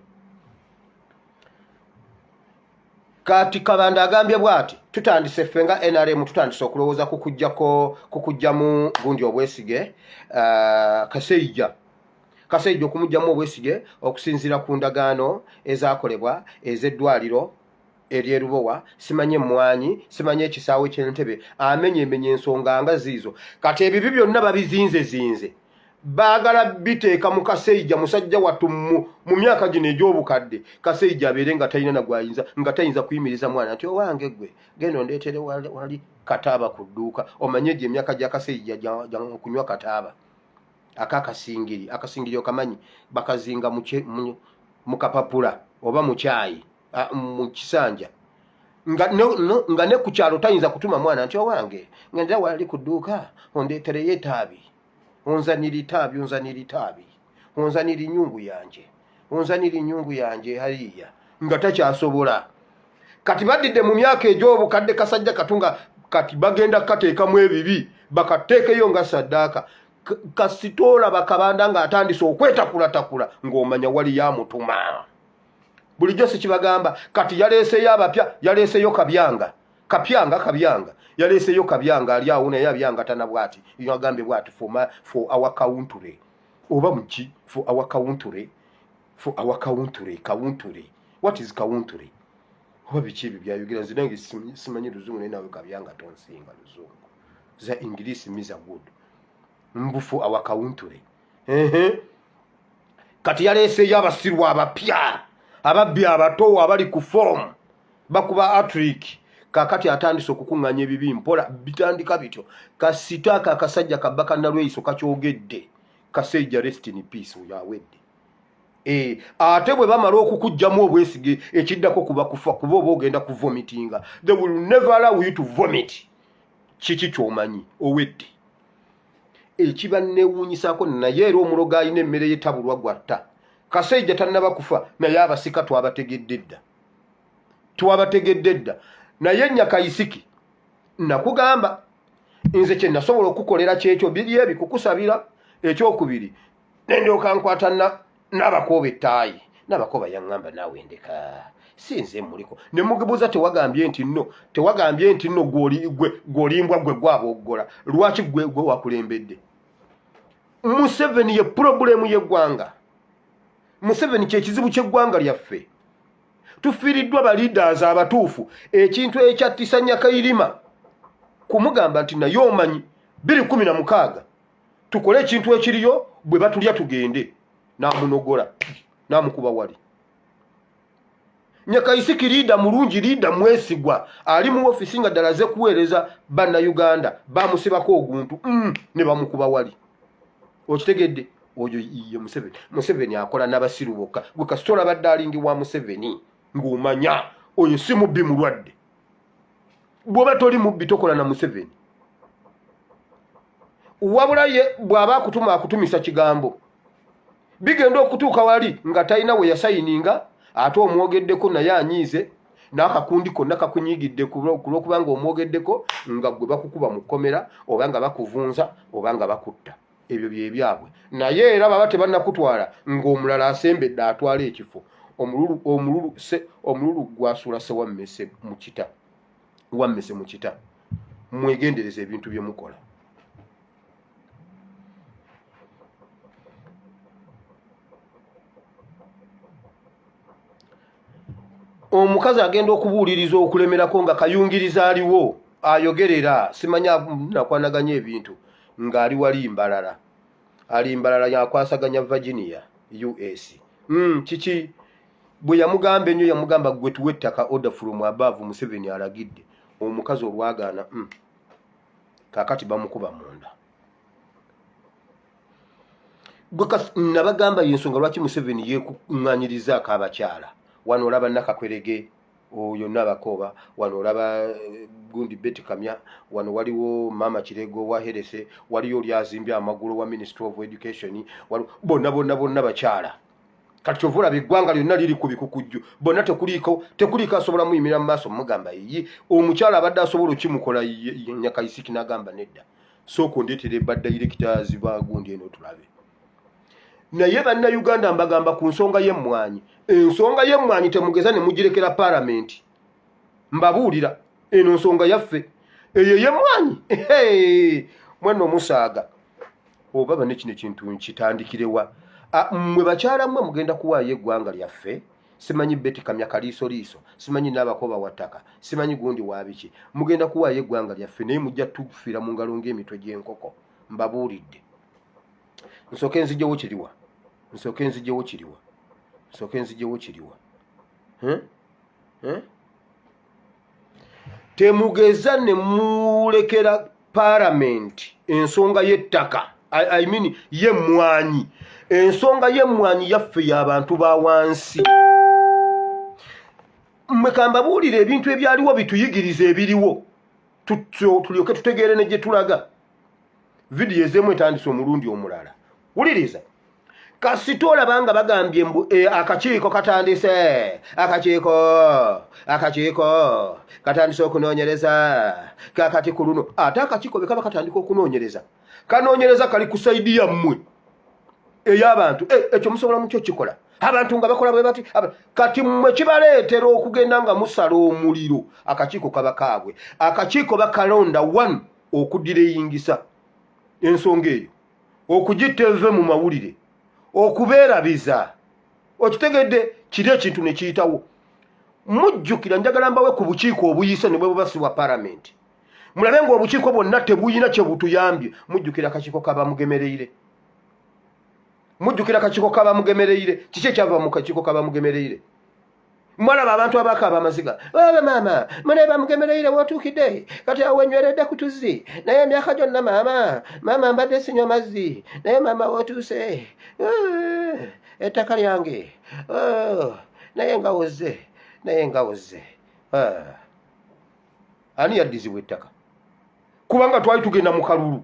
kati Kabanda agambye bw'ati, "Tutandise ffe nga NRM, tutandise okulowooza ku kujjako, ku kujjamu gundi obwesige, Kaseija, Kaseija okumugjamu obwesige okusinziira ku ndagaano ezaakolebwa ez'eddwaliro eryerubowa, simanye emmwanyi, simanye ekisaawe ky'Entebe." Amenya emenya ensonga nga ziizo. Kati ebibi byonna babizinzezinze, baagala biteeka mu Kaseija, musajja wattu mu myaka gino egy'obukadde. Kaseija abeere nga talina nagwayinza, nga tayinza kuyimiriza mwana nti, "Owange gwe, genda ondeetere wali kataaba ku dduuka." Omanye egyo emyaka gya Kaseija kunywa kataaba akakasingiri. Akasingiri okamanyi? Bakazinga mu kapapula oba mu kyayi, mu kisanja. Nga ne ku kyalo tayinza kutuma mwana nti, "Owange, ngenda wali ku dduuka ondeetereyo etaabi, onzanira itaabi, onzanira itaabi, onzanira inyungu yanje, onzanira inyungu yanje hariya." Nga takyasobola. Kati baddidde mu myaka egy'obukadde kasajja katunga, kati bagenda kukateekamu ebibi, bakateekeyo nga saddaaka. Kasitoola bakabanda ng'atandise okwetakulatakula, ng'omanya wali yamutuma. Bulijjo sikibagamba? Kati yaleeseyo abapya, yaleeseyo Kabyanga, Kapyanga, Kabyanga, yaleeseyo Kabyanga ali awo, naye abyanga tana bwati, yagambye bwati, For our country," oba muki, "for our country, for our country, country, what is country?" Oba biki ebyo byayogera? Nze nange simanyi luzungu, naye nawe Kabyanga tonsinga luzungu, za English miza good. Mbu "for our country". Ehe, kati yaleeseyo abasiru abapya, ababbi abato abali ku form, bakuba hat-trick. Kakati atandise okukuŋŋanya ebibi mpola, bitandika bityo. Kasita ako akasajja kabba kannalweyiso kakyogedde, Kaseija rest in peace, oyo awedde. Ate bwe bamala okukuggyamu obwesige, ekiddako kuba kufa, kuba oba ogenda kuvomitinga. They will never allow you to vomit. Kiki kyomanyi? Owedde. Ekiba newuunyisako naye era omulogo alina emmere ye tabulwa gwatta. Kasaija tannaba kufa naye abasika twabategedde dda, twabategedde dda. Naye Nyakayisiki nakugamba nze kye nasobola okukukolera kyekyo biri ebi kukusabira. Ekyokubiri nendyoka nkwata n'abakooba ettaayi. N'abakooba yaŋŋamba naawe ndeka si nze muliko ne mugibuuza tewagambye nti nno tewagambye nti nno gw'olimbwa gwe gwaboggola lwaki gwe gwe wakulembedde. Museveni ye pulobulemu y'eggwanga. Museveni kyekizibu ky'eggwanga lyaffe. Tufiiriddwa ba leaders abatuufu. Ekintu ekyattisa Nyakairima kumugamba nti naye omanyi 2016 tukole ekintu ekiriyo bwe batulya tugende, n'amunogola n'amukuba wali. Nyakayisiki liida mulungi, liida mwesigwa, ali mu ofiisi nga ddala aze kuweereza Bannayuganda, bamusibako oguntu ne bamukuba wali. Okitegedde? Oyo ye Museveni. Museveni akola n'abasiru bokka. Gwe kasita olaba daalingi wa Museveni ng'omanya oyo si mubbi, mulwadde. Bw'oba toli mubbi tokola na Museveni. Wabula ye bw'aba akutuma akutumisa kigambo, bigenda okutuuka wali nga talina we yasayininga, ate omwogeddeko naye anyiize n'akakundi konna kakunyiigidde ku lw'okuba nga omwogeddeko, nga gwe bakukuba mu kkomera oba nga bakuvunza oba nga bakutta. Ebyo bye byabwe. Naye era baba tebannakutwala ng'omulala asembedde atwala ekifo. Omululu, omululu, se, omululu gwasuula sewammese mu kita, wammese mu kita. Mwegendereze ebintu bye mukola. Omukazi agenda okubuuliriza okulemerako nga kayungiriza aliwo ayogerera simanya nakwanaganya ebintu ng'ali wali Mbarara, ali Mbarara yakwasaganya Virginia US. Kiki bwe yamugamba ennyo? Yamugamba gwe tuwe ettaka, order from above, Museveni alagidde. Omukazi olwagaana, kakati bamukuba munda. Nabagamba yensonga lwaki Museveni yekuŋŋanyirizaako abakyala. Wano olaba Nakakwerege oyo Nabakooba, wano olaba gundi Betty Kamya, wano waliwo Maama Kirego wa Herese, waliyo oli azimbye amagulu wa Ministry of Education, bonna bonna bonna bakyala. Kati kyova olaba eggwanga lyonna liri ku bikukujju, bonna tekuliiko tekuliiko asobola muyimira mu maaso mugamba yiyi omukyala abadde asobola okimukola. Nyakayisiki n'agamba nedda, sooka ondeetera ba directors ba gundi eno tulabe. Naye Bannayuganda mbagamba ku nsonga y'emmwanyi, ensonga y'emmwanyi temugeza ne mugirekera palamenti. Mbabuulira eno nsonga yaffe eyo ey'emmwanyi mwana omusaaga oba bane kino ekintu nkitandikirewa. Mmwe bakyala mmwe mugenda kuwaayo eggwanga lyaffe. Simanyi Betty Kamya kaliisoliiso, simanyi Naabakoba wa ttaka, simanyi gundi wa biki, mugenda kuwaayo eggwanga lyaffe naye mujja tufiira mu ngalo ng'emitwe gy'enkoko. Mbabuulidde. Nsooke nzijewo kiriwa, nsooke nzijewo kiriwa, nsooke nzijewo kiriwa. Temugeza ne mulekera palamenti ensonga y'ettaka, I mean y'emmwanyi. Ensonga y'emmwanyi yaffe y'abantu ba wansi. Mmwe kambabuulire ebintu ebyaliwo bituyigiriza ebiriwo, tulyoke tutegeere ne gye tulaga. Vidiyo ezeemu etandise omulundi omulala. Wuliriza, kasita olaba nga bagambye mbu akakiiko katandise, akakiiko akakiiko katandise okunoonyereza kakati ku luno. Ate akakiiko bwe kaba katandika okunoonyereza, kanoonyereza kali ku saidi yammwe ey'abantu. Ekyo musobola mutyo kikola abantu nga bakola bwe bati? Kati mmwe kibaleetera okugenda nga musala omuliro. Akakiiko kaba kaabwe. Akakiiko bakalonda one okudireyingisa ensonga eyo, okugitta eve mu mawulire, okubeerabiza. Okitegedde? Kiri ekintu ne kiyitawo. Mujjukira, njagala mbawe ku bukiiko obuyise ne bwe buba si bwa palamenti, mulabe ng'obukiiko bwonna tebuyina kye butuyambye. Mujjukira akakiiko kabamugemereire? Mujjukira akakiiko kabamugemereire? Kiki ekyava mu kakiiko kabamugemereire? Mwalaba abantu abakaaba amaziga, baba maama mune bamugemereire wotuukidde kati awo wenyweredde ku tuzzi, naye emyaka gyonna maama maama mbadde sinywa mazzi, naye maama wotuuse ettaka lyange, oh, naye nga wozze, naye nga wozze. Ani yaddizibwa ettaka? Kubanga twali tugenda mu kalulu.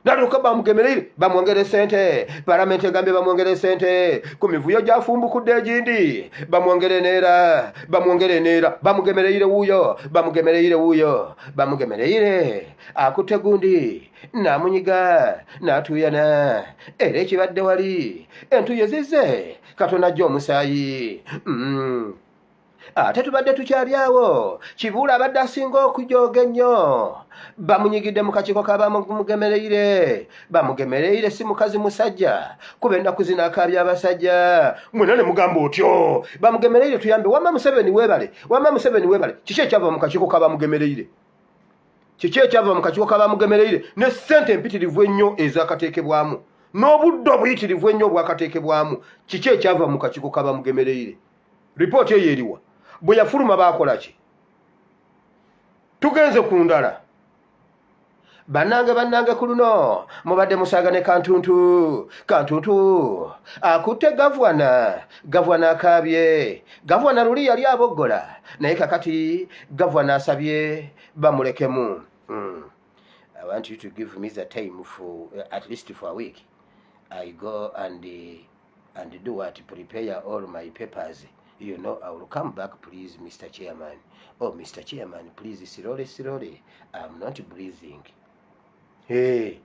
Nalyoka bamugemereire, bamwongere sente. Palamenti egambye bamwongere sente ku mivuyo gyafumbukudde egindi, bamwongere neera, bamwongere neera. Bamugemereire wuuyo, bamugemereire wuuyo, bamugemereire akutte gundi n'amunyiga n'atuuyana. Era ekibadde wali entuyo zizze katonda ajja omusaayi. Ate tubadde tukyali awo, Kibuula abadde asinga okujooga ennyo bamunyigidde mu kakiiko ka bamugemereire. Bamugemereire si mukazi, musajja, kuba ennaku zino akaabya abasajja. Mwena ne mugamba otyo, bamugemereire tuyambe, wamma Museveni weebale, wamma Museveni weebale. Kiki ekyava mu kakiiko ka bamugemereire? Kiki ekyava mu kakiiko ka bamugemereire ne ssente empitirivu ennyo ezakateekebwamu n'obudde obuyitirivu ennyo obwakateekebwamu? Kiki ekyava mu kakiiko ka bamugemereire? Ripooti eyo eriwa? Bwe yafuluma baakola ki? Tugenze ku ndala. Bannange, bannange, ku luno mubadde musaaga ne Kantuntu. Kantuntu akutte gavwana, gavwana akaabye. Gavwana luli yali aboggola, naye kakati gavwana asabye bamulekemu. I want you to give me the time for at least for a week. I go and do what? Prepare all my papers. I will come back, please, Mr. Chairman. Oh, Mr. Chairman, please, slowly, slowly. I'm not breathing. Hey.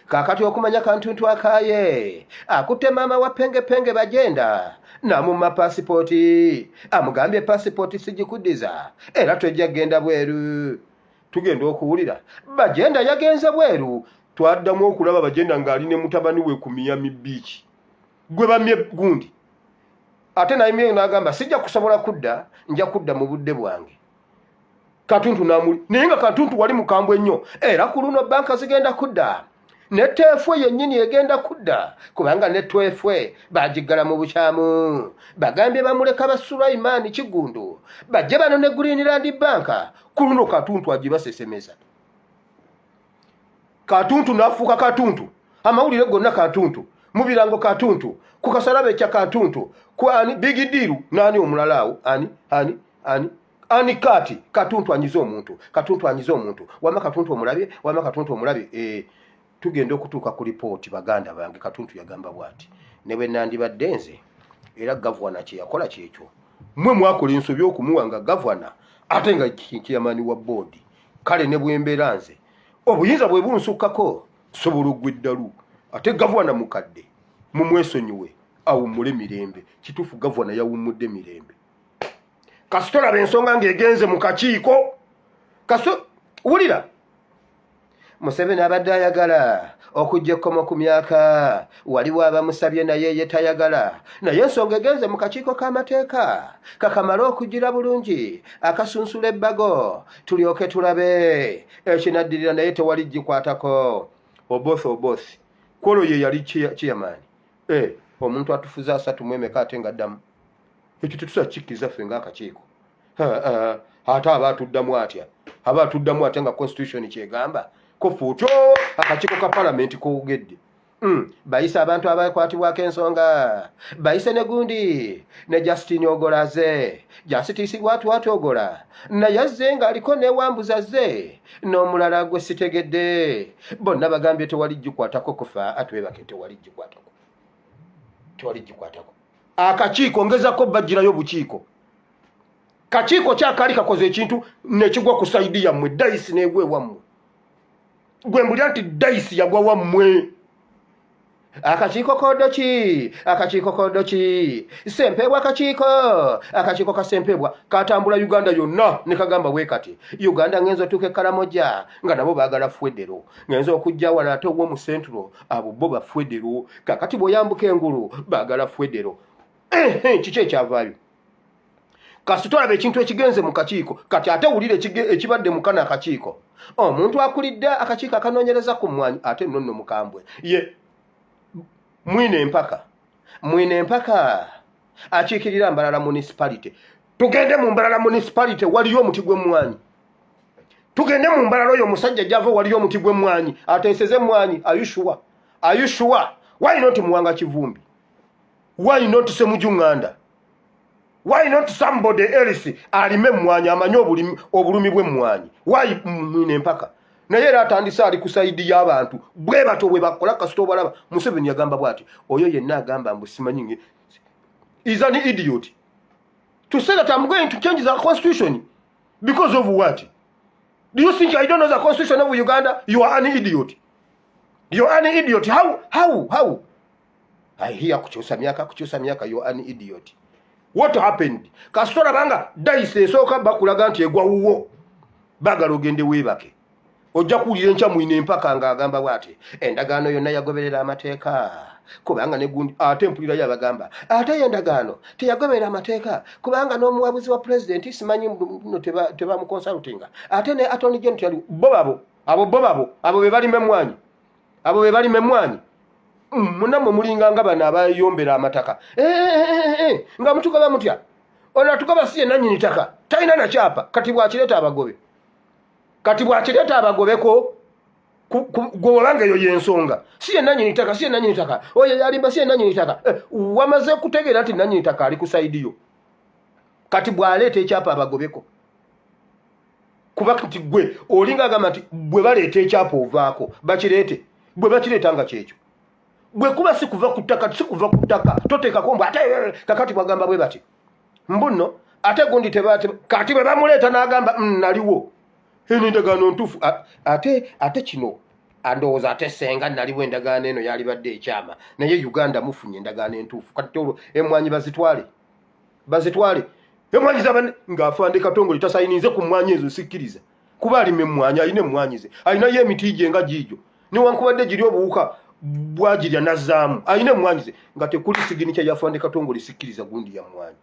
Kakati okumanya Kantuntu akaaye, akutte maama wa Pengepenge Bagenda namumma pasipooti, amugambye pasipooti sigikuddiza era tojja kgenda bweru. Tugenda okuwulira Bagenda yagenze bweru. Twaddamu okulaba Bagenda ng'ali ne mutabani we ku Miami Beach gwe bamye gundi, ate nayimye n'agamba sijja kusobola kudda, nja kudda mu budde bwange. Katuntu namuli, naye nga Katuntu wali mukambwe nnyo. Era ku luno banka zigenda kudda, ne teefwe yennyini egenda kudda, kubanga ne twefwe bagiggala mu bukyamu. Bagambye bamuleka ba Sulaimaani Kigundu bajje bano ne Greenland Banka. Ku luno Katuntu agibasesemeza. Katuntu n'afuuka Katuntu, amawulire gonna Katuntu, mu birango Katuntu, ku kasalaba ekya Katuntu, ku ani big deal, n'ani omulala awo, ani ani ani ani kati Katuntu anyize omuntu, Katuntu anyize omuntu. Wama Katuntu omulabye, wama Katuntu omulabye. Tugenda okutuuka ku lipooti, baganda bange, Katuntu yagamba bw'ati: ne bwe nandibadde nze, era gavwana kye yakola kyekyo. Mmwe mwakola ensobi okumuwa nga gavana ate nga chairman wa board. Kale ne bwembeera nze, obuyinza bwe bunsukkako, nsobola ogwa eddalu. Ate gavana mukadde, mumwesonyiwe awummule mirembe. Kituufu, gavana yawummudde mirembe. Kasita olaba ensonga ng'egenze mu kakiiko, kaso wulira Museveni abadde ayagala okujja ekkomo ku myaka, waliwo abamusabye naye ye tayagala. Naye ensonga egenze mu kakiiko k'amateeka, kakamale okugira bulungi akasunsula ebbago, tulyoke tulabe ekinaddirira. Naye tewali gikwatako. Oboth, Oboth kwolwo ye yali chairman. Omuntu atufuze 34 ate nga ddamu, ekyo tetusobola kikkiriza ffe ng'akakiiko. Ate aba atuddamu atya? Aba atuddamu atya nga constitution kyegamba kofe otyo? Akakiiko ka palamenti koogedde. Bayise abantu abakwatibwako ensonga, bayise ne gundi ne Justin Ogola aze, Justice Bwatwat Ogola naye azze ng'aliko newambuza azze n'omulala gwe sitegedde. Bonna bagambye tewali gikwatako kufa atwebake, tewali gikwatako, tewali gikwatako. Akakiiko ngezako bagirayo obukiiko. Kakiiko kyakaali kakoze ekintu nekigwa ku side yammwe, dice negwa ewammwe. Gwe mbulya nti dice yagwa wammwe. Akakiiko kodoki, akakiiko kodoki Sempebwa, akakiiko ka Sempebwa katambula Uganda yonna ne kagamba bwe kati Uganda ngenza otuuka Ekalamoja nga nabo baagala federo, ngenza okujja wano ate ow'omu Central abo bo ba federo, kakati bw'oyambuka engulu baagala federo. Kiki ekyavaayo? Kasita olaba ekintu ekigenze mu kakiiko, kati ate wulira ekibadde mu kano akakiiko. Omuntu akulidde akakiiko akanoonyereza ku mmwanyi, ate nno nno mukambwe, ye Mwine Empaka. Mwine Empaka akiikirira Mbalala Municipality. Tugende mu Mbalala Municipality, waliyo omuti gw'emmwanyi. Tugende mu Mbalala, oyo omusajja gyava waliyo omuti gw'emmwanyi ateeseze emmwanyi. Are you sure? Are you sure? Why not Muwanga Kivumbi? Why not Semuju Nganda? Why not somebody else alime emmwanyi, amanyi obulumi bw'emmwanyi? Why Mwine Empaka? Naye era atandise ali ku sayidi y'abantu bwe batyo bwe bakola. Kasita obalaba, Museveni yagamba bw'ati, oyo yenna agamba mbu simanyi is an idiot to say that I'm going to change the constitution because of what? Do you think I don't know the constitution of Uganda? You are an idiot. You are an idiot. How? How? How? I hear kukyusa myaka, kukyusa myaka. You are an idiot. What happened? Kasita olabanga dayisi esooka bakulaga nti egwa wuwo, baagala ogende weebake. Ojja kuwulira enkya mwine empaka ng'agamba bw'ati, endagaano yonna yagoberera amateeka kubanga negundi. Ate mpulirayo abagamba ate yo endagaano teyagoberera amateeka kubanga n'omuwabuzi wa pulezidenti simanyi no tebamuconsultinga, ate ne attorney general teyali. Bo babo abo, bo babo abo be balima emmwanyi, abo be balima emmwanyi. Munammwe mulinga nga bano abayombera amataka. Eh, eh, eh, nga mutugaba mutya? Ono atugaba si ye nannyini ttaka, talina nakyapa. Kati bwakireeta abagobe, kati bwakireeta abagobeko. Gwe olanga eyo yensonga, si ye nannyini ttaka, si ye nannyini ttaka, oyo yalimba, si ye nannyini ttaka. Wamaze kutegeera nti nannyini ttaka ali ku side yo. Kati bw'aleeta ekyapa abagobeko, kuba nti gwe olinga agamba nti bwe baleeta ekyapa ovaako. Bakireete, bwe bakireeta nga kyekyo, bwe kuba si kuva ku ttaka, si kuva ku ttaka, toteekako mbu ate kakati bwagamba bwe bati mbuno ate gundi teba. Kati bwe bamuleeta n'agamba, naliwo, eno endagaano ntuufu." Ate kino andowooza ate senga naliwo endagaano eno yalibadde ekyama, naye Uganda mufunye endagaano entuufu. Kati olwo emwanyi bazitwale, bazitwale emwanyi zaba ng'afande Katongole tasayininze ku mmwanyi ezo, sikkiriza, kuba alima emmwanyi, alina emmwanyi ze, alinayo emiti gye nga giigyo, newankubadde giri obuwuka bwagirya nazzaamu, alina emmwanyi ze nga tekuli signature ya afande Katongole, sikkiriza gundi ya mmwanyi.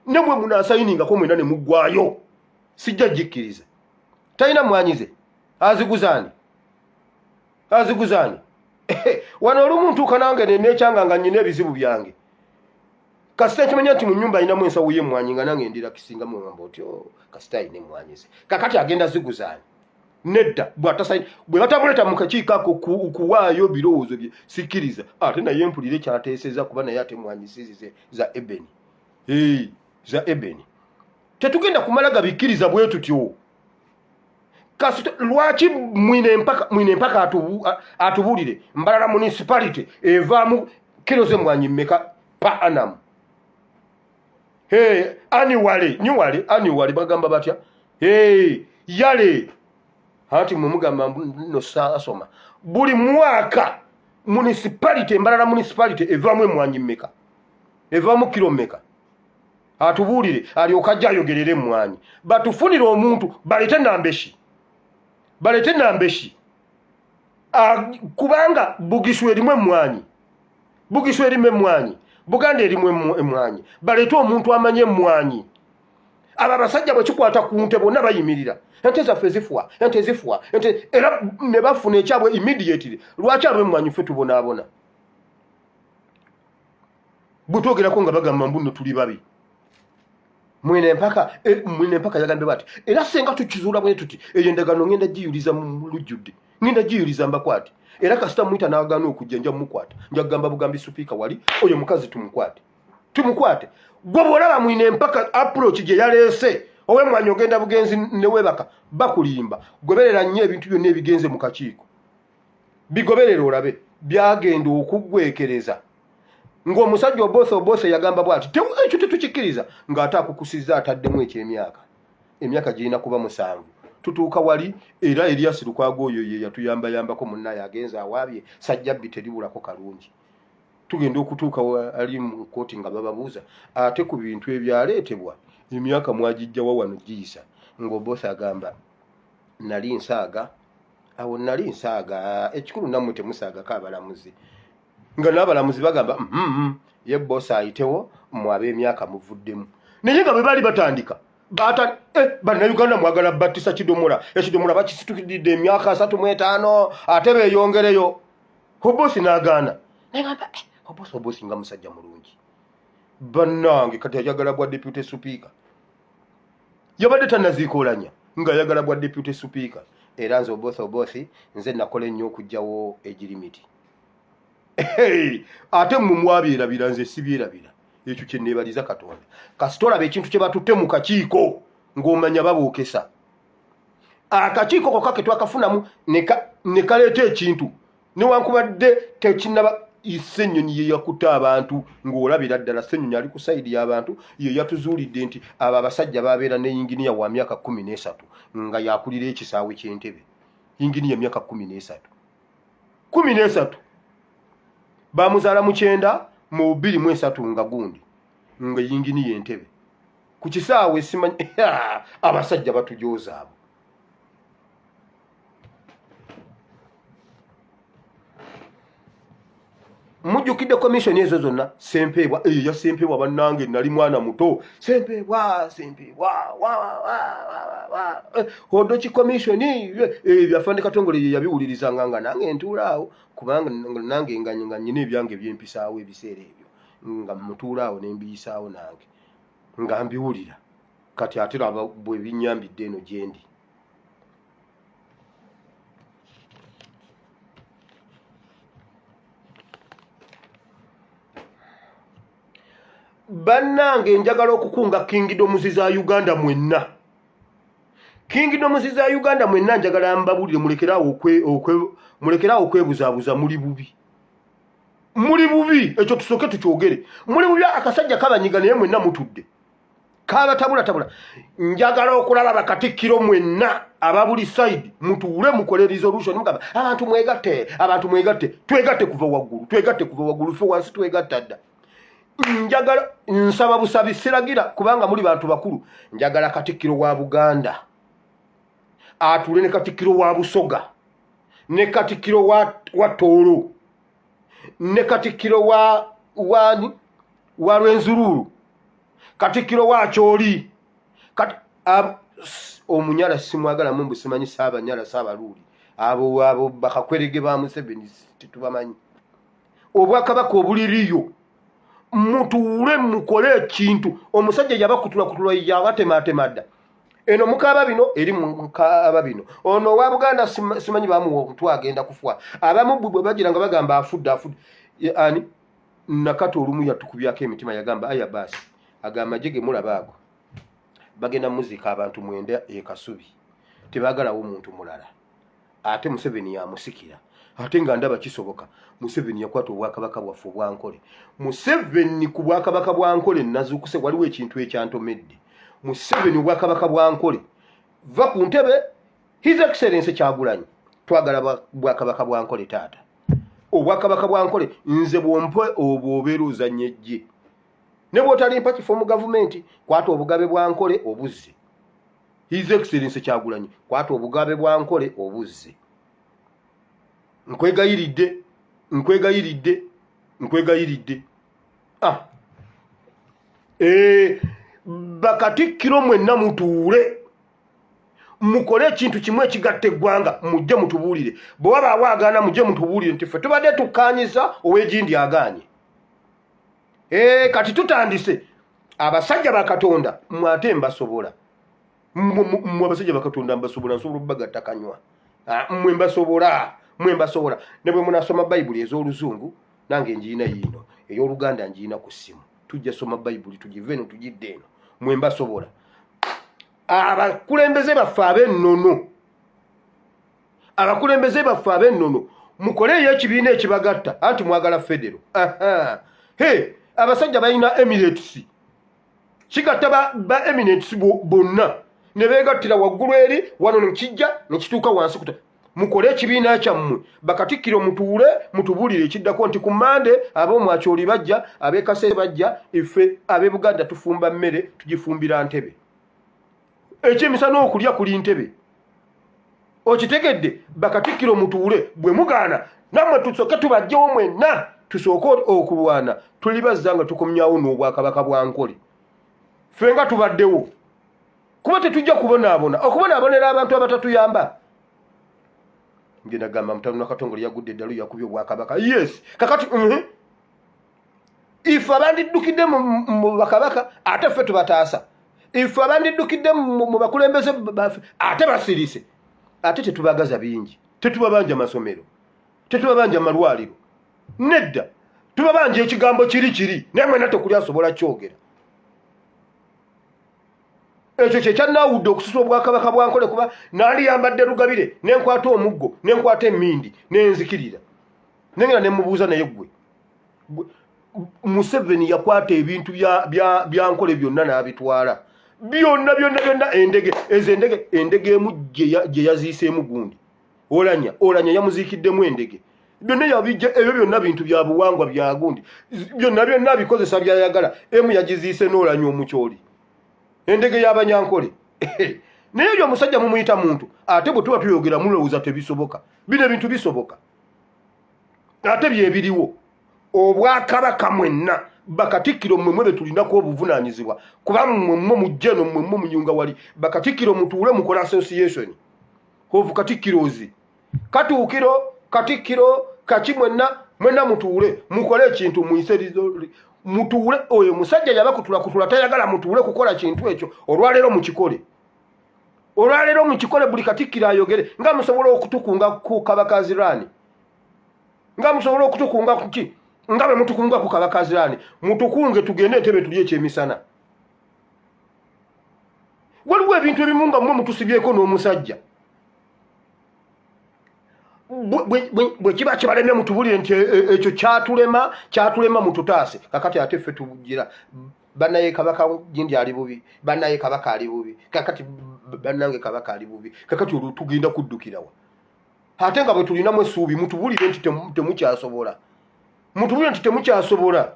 Ne bwe munaasayiningako mwena ne muggwayo, sijja gikkiriza. Talina mmwanyi ze, aziguzaani? Aziguzaani? Wano olumu ntuuka nange nenekyanga nga nyina ebizibu byange, kasita nkimanya nti mu nyumba alinamu ensawo y'emmwanyi, nga nange ndira kisinga mugamba otyo, oh, kasita alina emmwanyi ze, kakati agenda ziguzaani? Nedda, bw'atasayi bwe batamuleeta mu kakiiko ako kuwaayo birowoozo bye, sikkiriza. Ate naye mpulire kyateeseza, kuba naye ate emmwanyi sizize za ebeni. Hey, za ebeni tetugenda kumala gabikkiriza bwe tutyo. Kasita lwaki mwine empaka, mwine empaka atubuulire Mbarara Municipality evaamu kilo z'emmwanyi mmeka per annum? Hey, annually, annually, annually bagamba batya? Hey, yale anti mwe mugamba no saasoma. Buli mwaka municipality, Mbarara Municipality evaamu emmwanyi mmeka? Evaamu kilo mmeka? Atubuulire, alyoka ajja ayogerere emmwanyi. Batufunire omuntu, baleete Nambeshi, baleete Nambeshi, kubanga Bugisu erimu emmwanyi, Bugisu erimu emmwanyi, Buganda erimu emmwanyi. Baleete omuntu amanye emmwanyi. Abo abasajja bwe kikwata ku nte bonna bayimirira, ente zaffe zifwa, ente zifwa, ente, era ne bafuna ekyabwe immediately. Lwaki ab'emmwanyi ffe tubonaabona? Bwe twogerako nga bagamba mbu nno tuli babi. Mwine empaka, mwine empaka yagambye bati, era senga tukizuula bwe tuti, eyo endagaano ngenda giyuliza mu lujjudde, ngenda giyuliza mbakwate. Era kasita muyita n'agaana okujja, nja mukwata, nja kugamba bugambi supiika wali oyo mukazi tumukwate, tumukwate. Gwe bw'olaba mwine empaka approach gye yaleese, ow'emmwanyi ogenda bugenzi ne weebaka, bakulimba. Goberera nnyo ebintu byonna ebigenze mu kakiiko, bigoberere olabe byagenda okuggwekereza ng'omusajja Oboth Oboth yagamba bw'ati, ekyo tetukikkiriza, ng'ate akukusizza ataddemu ekyemyaka, emyaka girina kuba 7. Tutuuka wali era Erias Lukwago oyo ye yatuyambayambako munnaye agenze awaabye Sajjabbi, teribulako kalungi. Tugenda okutuuka ali mu kooti nga bababuuza ate ku bintu ebyaleetebwa, emyaka mwagijjawa wano giyisa, ng'Oboth agamba nali nsaaga awo, nali nsaaga. Ekikulu nammwe temusaagako abalamuzi, nga n'abalamuzi bagamba ye boosi ayitewo, mmwe ab'emyaka muvuddemu. Naye nga bwe baali batandika bata bannayuganda mwagala battisa kidomola, ekidomola bakisitukiridde emyaka 35, ate beeyongereyo. Obosi n'agaana. Nagamba Obosi, Obosi nga musajja mulungi bannange, kati ayagala bwa deputy speaker, yabadde tannaziikoolanya ng'ayagala bwa deputy speaker. Era nze Oboth Oboth nze nakola ennyo okuggyawo age limit. Hey, ate mmwe mwabyerabira, nze sibyerabira. Ekyo kye neebaliza Katonda. Kasita olaba ekintu kye batutte mu kakiiko ng'omanya babuukesa. Akakiiko kokka ke twakafunamu ne kaleeta ekintu newankubadde tekinaba. Ssenyonyi ye yakutte abantu ng'olabira ddala Ssenyonyi ali ku sayidi y'abantu. Ye yatuzuulidde nti abo abasajja babeera ne yinginiya wa myaka 13 nga yakulira ekisaawe ky'Entebe. Yinginiya emyaka 13, 13, bamuzaala mu 1923 nga gundi nga yinginiya Entebe ku kisaawe. Simanyi abasajja batujooza abo. Mujjukidde komishoni ezo zonna? Sempeebwa eyo ya Sempeebwa, bannange, nali mwana muto. Sempeebwa, Sempeebwa, Odoki komishoni ebyo afande Katongole ye yabiwulirizanga nga nange ntuula awo, kubanga nange nga nyina ebyange byempisaawo ebiseera ebyo, nga mutuula awo nembiyisaawo nange nga mbiwulira. Kati ate laba bwe binyambidde eno gyendi. Bannange, njagala okukunga kingdoms za Uganda mwenna, kingdoms za Uganda mwenna, njagala mbabulire, mulekerawo okwebuzaabuza. Muli bubi, muli bubi, ekyo tusooke tukyogere. Muli bubi, akasajja kabanyiga naye mwenna mutudde kabatabulatabula. Njagala okulaba bakatikkiro mwenna aba buli side mutuule mukole resolution, mugamba abantu mwegatte, abantu mwegatte. Twegatte kuva waggulu, twegatte kuva waggulu, ffe wansi twegatta dda. Njagala, nsaba busabi, siragira kubanga muli bantu bakulu. Njagala katikkiro wa Buganda atuule ne katikkiro wa Busoga ne katikkiro wa Tooro ne katikkiro wa wani wa Rwenzururu, katikkiro wa Kyoli, kati Omunyala simwagalamu, mbu simanyi Saabanyala, Saabaluuli, abo bakakwerege ba Museveni, tetubamanyi. Obwakabaka obuliriyo, mutuule mukole ekintu. Omusajja yabakutulakutula, yabatematema dda. Eno mukaaba bino, eri mukaaba bino. Ono owa Buganda simanyi bamuwa obutwa, agenda kufa. Abamu bwe bagira nga bagamba afudde, afudde. Ani nakati olumu yatukubyako emitima, yagamba aya baasi, ago amagye ge mulaba ago bagenda muzika abantu 9 e Kasubi, tebagalawo muntu mulala, ate Museveni yamusikira. Ate nga ndaba kisoboka. Museveni yakwata obwakabaka bwaffe obwankole. Museveni ku bwakabaka bwa Nkole nazuukuse, waliwo ekintu ekyantomedde. Museveni, obwakabaka bwa Nkole, va ku ntebe. His Excellence Kyagulanyi, twagala bwakabaka bwa Nkole. Taata, obwakabaka bwa Nkole, nze bwompe obwo obeera ozanya ejje, ne bw'otalimpa kifo mu gavumenti, kwata obugabe bwa Nkole obuzze. His Excellence Kyagulanyi, kwata obugabe bwa Nkole obuzze. Nkwegayiridde, nkwegayiridde, nkwegayiridde. Ah. E, bakatikkiro mwenna mutuule mukole ekintu kimu ekigatta eggwanga, mujje mutubuulire. Bwe wabaawo agaana, mujje mutubuulire nti ffe tubadde tukkaanyiza, ow'egindi agaanye. E, kati tutandise. Abasajja ba Katonda mwe, ate mbasobola mmwe. Abasajja ba Katonda mbasobola, nsobola okubagatta kanywa. Ah, mmwe mbasobola, mmwe mbasobola. Ne bwe munasoma Bayibuli ez'Oluzungu, nange ngiina yiino ey'Oluganda, ngiina ku ssimu. Tujja soma Bayibuli, tugive eno tugidde eno. Mwe mbasobola. Abakulembeze baffe ab'ennono, abakulembeze baffe ab'ennono, mukoleeyo ekibiina ekibagatta. Anti mwagala federo. He, abasajja balina emirates, kigatta ba emirates bonna ne beegattira waggulu eri wano, nekijja nekituuka wansi kuta. Mukole ekibiina kyammwe, bakatikkiro, mutuule mutubuulire ekiddako nti ku Mande ab'Omwakyoli bajja, ab'Ekase bajja, ife ab'e Buganda tufumba mmere, tugifumbira Ntebe. Ekyemisana okulya kuli Ntebe, okitegedde? Bakatikkiro mutuule, bwe mugaana nammwe tusooke tubajjewo mwenna, tusooke okulwana, tulibazza nga tukomyawo n'obwakabaka bwa Nkole. Ffe nga tubaddewo, kuba tetujja kubonaabona okubonaabonera abantu abatatuyamba. Nge nagamba Mutano Nakatongole yagudde eddalu, yakubye obwakabaka. Yes, kakati Ife abandiddukidde mu bakabaka, ate ffe tubataasa. Ife abandiddukidde mu bakulembeze baffe, ate basirise. Ate tetubagaza bingi, tetubabanja masomero, tetubabanja malwaliro, nedda. Tubabanja ekigambo kiri kiri, naye mwena tekuli asobola kyogera. Ekyo kye kyannaawudde okususa obwakabaka bwa Nkole, kuba nandiyambadde lugabire, ne nkwata omuggo, ne nkwata emmindi, ne nzikirira, ne ngenda ne mubuuza. Naye ggwe Museveni yakwata ebintu bya Nkole byonna n'abitwala byonna byonna byonna. Endege ezo, endege emu gye yaziiseemu gundi Olanya, Olanya yamuziikiddemu endege. Byonna yabijja ebyo byonna, bintu bya buwangwa bya gundi, byonna byonna abikozesa byayagala. Emu yagiziise n'Olanya omukyoli, endege y'Abanyankole. Naye ebyo omusajja mumuyita muntu. Ate bwe tuba tuyogera mulowooza tebisoboka. Bino ebintu bisoboka, ate byebiriwo. Obwakabaka mwenna bakatikkiro mmwe be tulinako obuvunaanyizibwa, kuba mmwe mmwe mujje eno, mmwe mmwe munyunga wali. Bakatikkiro mutuule mukola association of katikkirozi, katuukiro, katikkiro, kaki, mwenna mwenna mutuule mukole ekintu, muyise mutuule. Oyo musajja yabakutulakutula, tayagala mutuule kukola kintu ekyo. Olwaleero mukikole, olwaleero mukikole. Buli katikkiro ayogere nga musobola okutukunga ku Kabaka Zirani, nga musobola okutukunga kuki, nga bwe mutukunga ku Kabaka Zirani, mutukunge tugende entebe tuli ekyemisana. Waliwo ebintu ebimu nga mmwe mutusibyeko n'omusajja. Bwe kiba kibalemye, mutubulire nti ekyo kyatulema, kyatulema, mututaase. Kakati ate ffe tugira bannaye Kabaka gindi ali bubi, bannaye Kabaka ali bubi. Kakati bannange Kabaka ali bubi, kakati olwo tugenda kuddukirawa? Ate nga bwe tulinamu essuubi, mutubulire nti temukyasobola, mutubulire nti temukyasobola.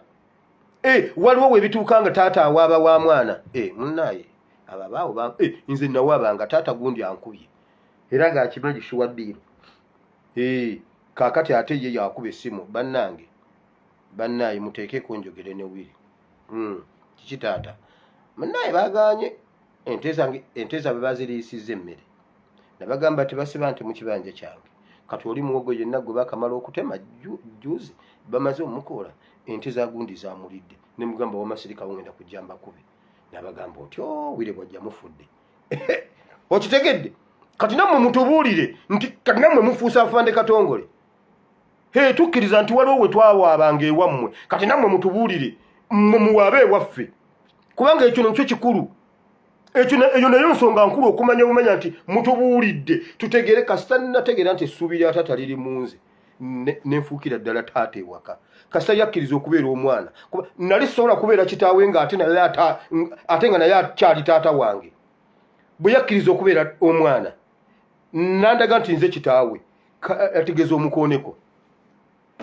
Waliwo webituuka nga taata awaaba wa mwana. Munnaye abo abaawo, nze nawaabanga taata gundi ankubye era ng'akimanyi sure deal. Kaakati ate ye yakuba essimu, "Bannange, bannaye, muteekeko njogere ne Wiri." Kiki taata? "Munnaye, baganye ente zange, ente zaabwe baziriisizza emmere." Nabagamba tebasiba nte mu kibanja kyange. Kati oli muwogo yenna gwe bakamala okutema juzi, bamaze omukoola, ente za gundi zamulidde. Ne mugamba, "Wamasirikawo, ngenda kujja mbakube." Nabagamba otyo, wire bwajja mufudde. Okitegedde? Kati nammwe mutubuulire nti kati nammwe mufuuse afande Katongole. He, tukkiriza nti waliwo we twawaabanga ewammwe, kati nammwe mutubuulire, mmwe muwaabe ewaffe, kubanga ekyo nakyo kikulu. Ekyo eyo nayo nsonga nkulu okumanya obumanya nti mutubuulidde tutegeere. Kasita nategeera nti essuubi lya taata liri mu nze, nenfuukira ddala taata ewaka. Kasita yakkiriza okubeera omwana, kuba nali sobola kubeera kitaawe nga ate naye ate nga naye akyali taata wange. Bwe yakkiriza okubeera omwana, nandaga nti nze kitaawe, ategeeza omukooneko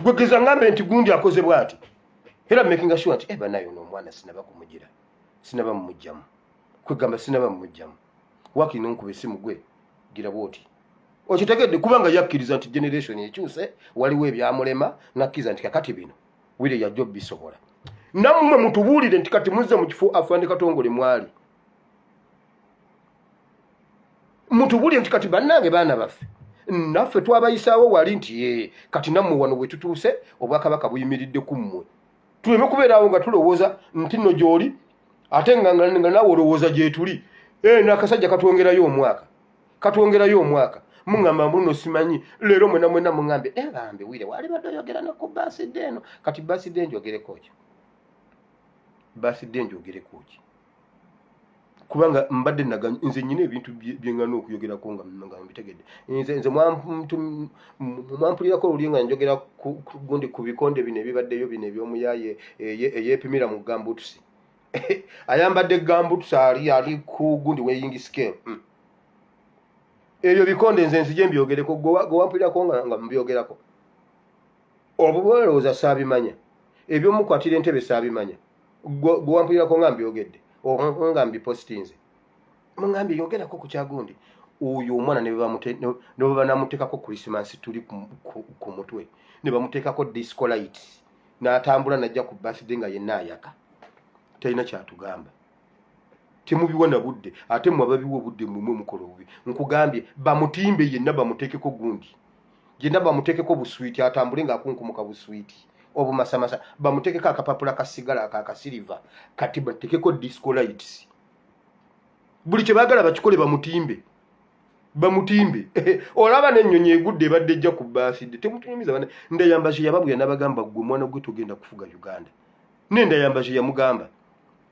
gwegeza ngambe nti gundi akoze bw'ati, era making sure nti banaye ono omwana sinaba kumugira, sinaba mumugjamu, kwegamba sinaba mumugjamu, wakiri nonkuba esimu, gwe gira bwoti. Okitegedde? Kubanga yakkiriza nti generation ekyuse, waliwo ebyamulema, nakkiriza nti kakati bino wire yajja obisobola. Nammwe mutubuulire nti kati muzze mu kifo afande Katongole mwali, mutubuulire nti kati bannange, baana baffe, naffe twabayisaawo wali nti ye kati nammwe wano bwe tutuuse, obwakabaka buyimiridde ku mmwe. Tuleme kubeeraawo nga tulowooza nti nno gy'oli, ate nga naawe olowooza gyetuli. Nakasajja katwongerayo omwaka, katwongerayo omwaka. Muŋŋamba mbuno simanyi leero mwena mwena muŋŋambe, "Bambi Wire, wali badde oyogera ne ku birthday eno." Kati birthday njogereko ki? Birthday njogereko ki? Kubanga mbadde naga nze nyina ebintu byeŋŋana okuyogerako nga mbitegedde. Nze mwampulirako luli nga njogera gundi ku bikonde bino ebibaddeyo bino eby'omuyaaye eyeepimira mu gambutusi, ayambadde gambutusi, ali ku gundi weighing scale. Ebyo bikonde nze nzije mbyogereko? Gwe wampulirako nga mbyogerako? Obwo bwolowooza saabimanya, ebyomukwatira entebe saabimanya. Gwe wampulirako nga mbyogedde, nga mbipositinze, muŋambye yogerako ku kyagundi oyo omwana, ne bwe banamuteekako Christmas tuli ku mutwe, ne bamuteekako disco light, n'atambula najja ku birthday nga yenna ayaka, talina kyatugamba. Temubiwa na budde, ate mmwe ababiwa obudde mmwe mukola obubi. Nkugambye bamutimbe yenna, bamuteekeko gundi yenna, bamuteekeko buswiti, atambule ng'akunkumuka buswiti obumasamasa, bamuteekeko akapapula ka sigala akakasiriva, kati bateekeko disco lights, buli kye baagala bakikole, bamutimbe, bamutimbe. Olaba n'ennyonyi egudde ebadde ejja ku birthday. Temutunyumiza bana. Ndayambaje yababwira n'abagamba, "Gwe mwana gwe togenda kufuga Uganda." Nendayambaje yamugamba,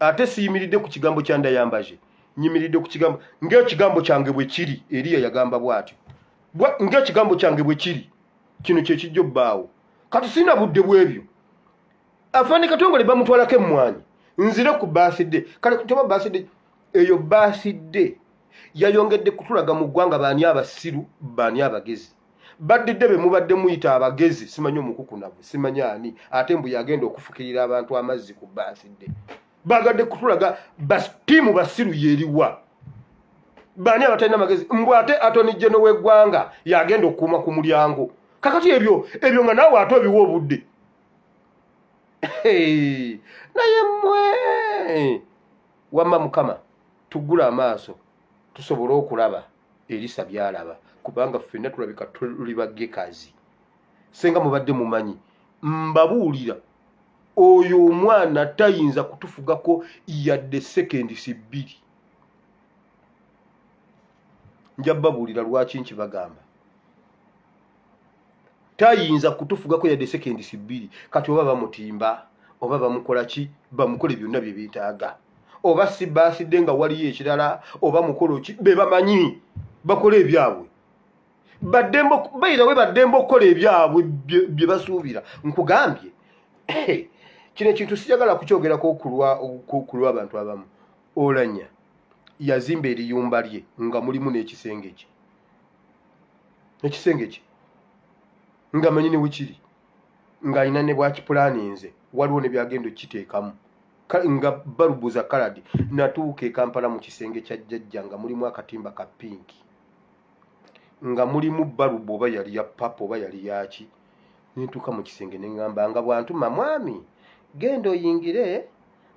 ate siyimiridde ku kigambo kya Ndayambaje. Nyimiridde ku kigambo ng'ekigambo kyange bwe kiri. Eriya yagamba bw'atyo, ng'ekigambo kyange bwe kiri, kino kye kijja obbaawo. Kati sirina budde bw'ebyo. Afande Katongole bamutwalako emmwanyi. Nzire ku baasidde. Kale toba baasidde eyo, baasidde yayongedde kutulaga mu ggwanga baani abasiru, baani abagezi. Baddidde be mubadde muyita abagezi, simanyi omukukunavu, simanyi ani, ate mbu yagenda okufukirira abantu amazzi ku baasidde. Bagadde kutulaga batiimu basiru yeriwa, baani abatalina magezi, mbu ate attorney general w'eggwanga yagenda okukuuma ku mulyango. Kakati ebyo ebyo nga naawe ate obiwa obudde. Naye mmwe wamma Mukama tuggule amaaso tusobole okulaba Erisa byalaba, kubanga ffenna tulabika tuli bagekazi. Senga mubadde mumanyi, mbabuulira, oyo omwana tayinza kutufugako yadde seconds 2. Nja babuulira lwaki nkibagamba. Tayinza kutufugako yadde seconds 2. Kati oba bamutimba oba bamukola ki, bamukole byonna bye beetaaga, oba si baasidde nga waliyo ekirala, oba mukolo ki, be bamanyi, bakole ebyabwe. Baddembe bayirawe, baddembe okukola ebyabwe bye basuubira. Nkugambye, kino ekintu siyagala kukyogerako ku lw'abantu abamu. Olanya yazimba eriyumba lye nga mulimu n'ekisenge kye, ekisenge kye nga manyi ne wekiri, ng'alina ne bwakipulaninze, waliwo ne byagenda okukiteekamu nga balubuza kaladi. Natuuka e Kampala mu kisenge kya jjajja nga mulimu akatimba ka pink, nga mulimu balubu, oba yali ya papa oba yali yaki. Nentuuka mu kisenge neŋŋamba nga bwantuma, "Mwami, genda oyingire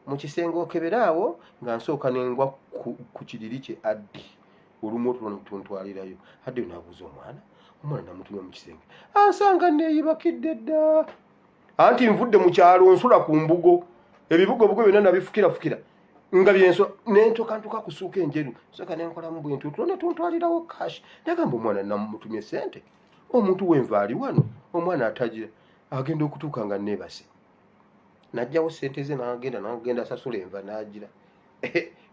mu kisenge okebere awo," nga nsooka nengwa ku kiriri kye addi olumu otulo netuntwalirayo adde. Nabuuza omwana, omwana namutumya mu kisenge, ansanga neeyibakidde dda. Anti nvudde mu kyalo, nsula ku mbugo, ebibugobugo byonna nabifukirafukira nga byenso. Nentuuka ntuuka kusuuka enjeru, nsooka nenkolamu bwe nti otulo netuntwalirawo cash. Nagamba omwana namutumye sente, omuntu wenva ali wano, omwana atagira agenda okutuuka nga neebase. Najjawo sente ze, nagenda nagenda asasula enva, nagira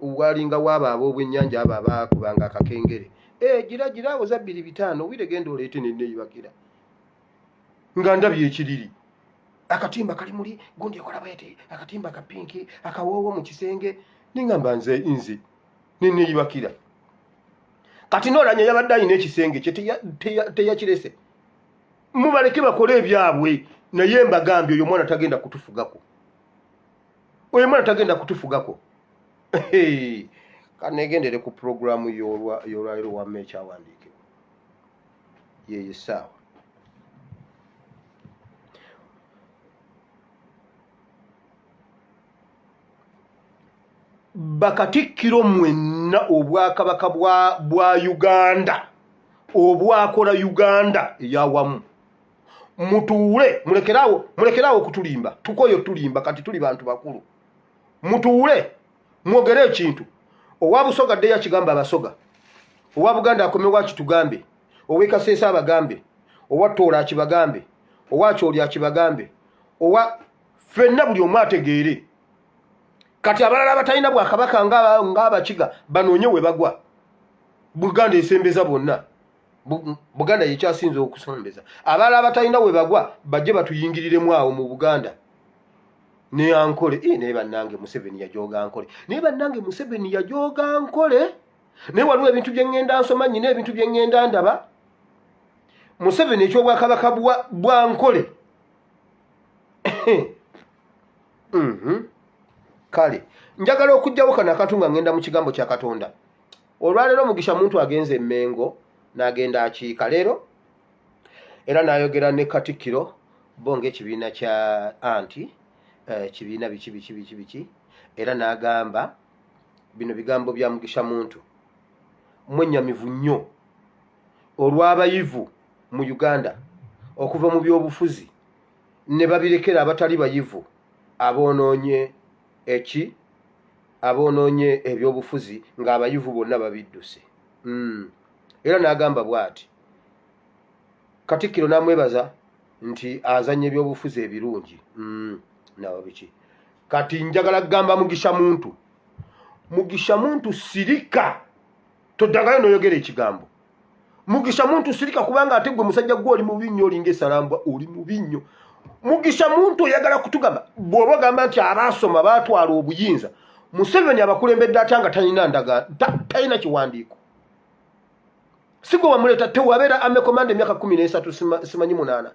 walinga waaba ab'obwennyanja abo abaakubanga akakengere, e, gira gira awo za 25 wire, genda oleete. Neneeyibakira nga ndabye ekiriri, akatimba kali muli gundi ekola bwete, akatimba ka pink, akawoowo mu kisenge. Ningamba nze nze neneeyibakira. Kati noolanya yabadde alina ekisenge kye teyakirese. Mubaleke bakole ebyabwe, naye mbagambye, oyo omwana tagenda kutufugako, oyo omwana tagenda kutufugako. Kanegendere ku puroguramu y'olwaleero. Wamma ekyawandiikibwa yeyo essaawa. Bakatikkiro mwenna, obwakabaka bwa Uganda obwakola Uganda eyawamu, mutuule mulekeraawo, mulekeraawo okutulimba. Tukoyo tulimba, kati tuli bantu bakulu. Mutuule mwogere ekintu. Owa Busoga ddeyo akigamba Abasoga, owa Buganda akomewo akitugambe, ow'e abagambe, owa Toola akibagambe, owa Kyoli akibagambe, owa ffenna, buli omu ategeere. Kati abalala abatalina bwakabaka ng'Abakiga banoonye we bagwa. Buganda esembeza bonna, Buganda yekyasinza okusombeza. Abalala abatalina we bagwa bajje batuyingiriremu awo mu Buganda ne Ankole. Naye bannange, Museveni yajooga Ankole, naye bannange, Museveni yajooga Ankole. Naye waliwo ebintu bye ŋŋenda nsoma, nyina ebintu bye ŋŋenda ndaba. Museveni ekyobwakabaka bwa Ankole. Kale njagala okugjawo kano akantu nga ŋŋenda mu kigambo kya Katonda. Olwaleero Mugisha Muntu agenze Emmengo, n'agenda akiika leero era n'ayogera ne Katikkiro, bo ng'ekibiina kya anti kibiina biki biki biki biki. Era n'agamba bino bigambo bya Mugisha Muntu: "Mwennyamivu nnyo olw'abayivu mu Uganda okuva mu byobufuzi ne babirekera abatali bayivu aboonoonye eki aboonoonye ebyobufuzi ng'abayivu bonna babidduse." Era n'agamba bw'ati, Katikkiro n'amwebaza nti azannya ebyobufuzi ebirungi. Nawa biki. Kati njagala kugamba Mugisha Muntu, Mugisha Muntu sirika, toddangayo n'oyogera ekigambo. Mugisha Muntu sirika, kubanga ate gwe musajja gwe oli mubi nnyo, olinga esalambwa, oli mubi nnyo. Mugisha Muntu oyagala kutugamba bw'oba ogamba nti abaasoma baatwala obuyinza, Museveni abakulembedde atya nga talina ndaga, talina kiwandiiko? Si gwe wamuleeta? Tewabeera army commander emyaka 13, simanyi 8,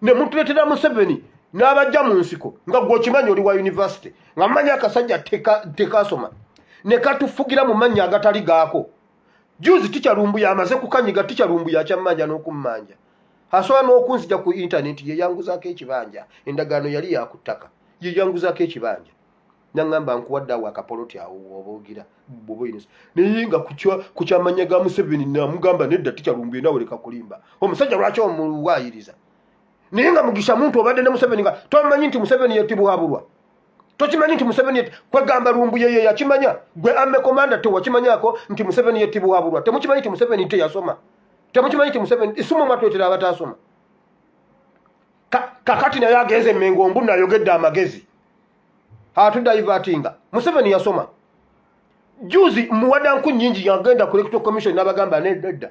ne mutuleetera Museveni n'abajja mu nsiko, nga gwe okimanyi oli wa university, nga mumanyi akasajja tekasoma, ne katufugira mu mannya agatali gaako. Juzi Teacher Lumbuye amaze kukanyiga. Teacher Lumbuye akyammanja n'okummanja, asobola n'okunzija ku intaneti. Yeyanguzaako ekibanja, endagaano yali yaku ttaka, yeyanguzaako ekibanja, naŋŋamba nkuwadde awo akapoloti awo wooboogira bwoba oyina. Naye nga ku kyamanya ga Museveni, namugamba nedda, Teacher Lumbuye nawe leka kulimba omusajja, lwaki omuwaayiriza? Naye nga Mugisha Muntu obadde ne Museveni nga tomanyi nti Museveni yetibuhabulwa, tokimanyi nti Museveni kwegamba Lumbuye ye yakimanya. Gwe army commander tewakimanyako nti Museveni yetibuhabulwa? Temukimanyi nti Museveni teyasoma? Temukimanyi nti Museveni isimu mwatwetera abataasoma? Kakati naye agenze Emmengo mbu nayogedde amagezi atudaivatinga. Museveni yasoma. Juzi muwadanku nyingi yagenda ku Electoral Commission n'abagamba nedda,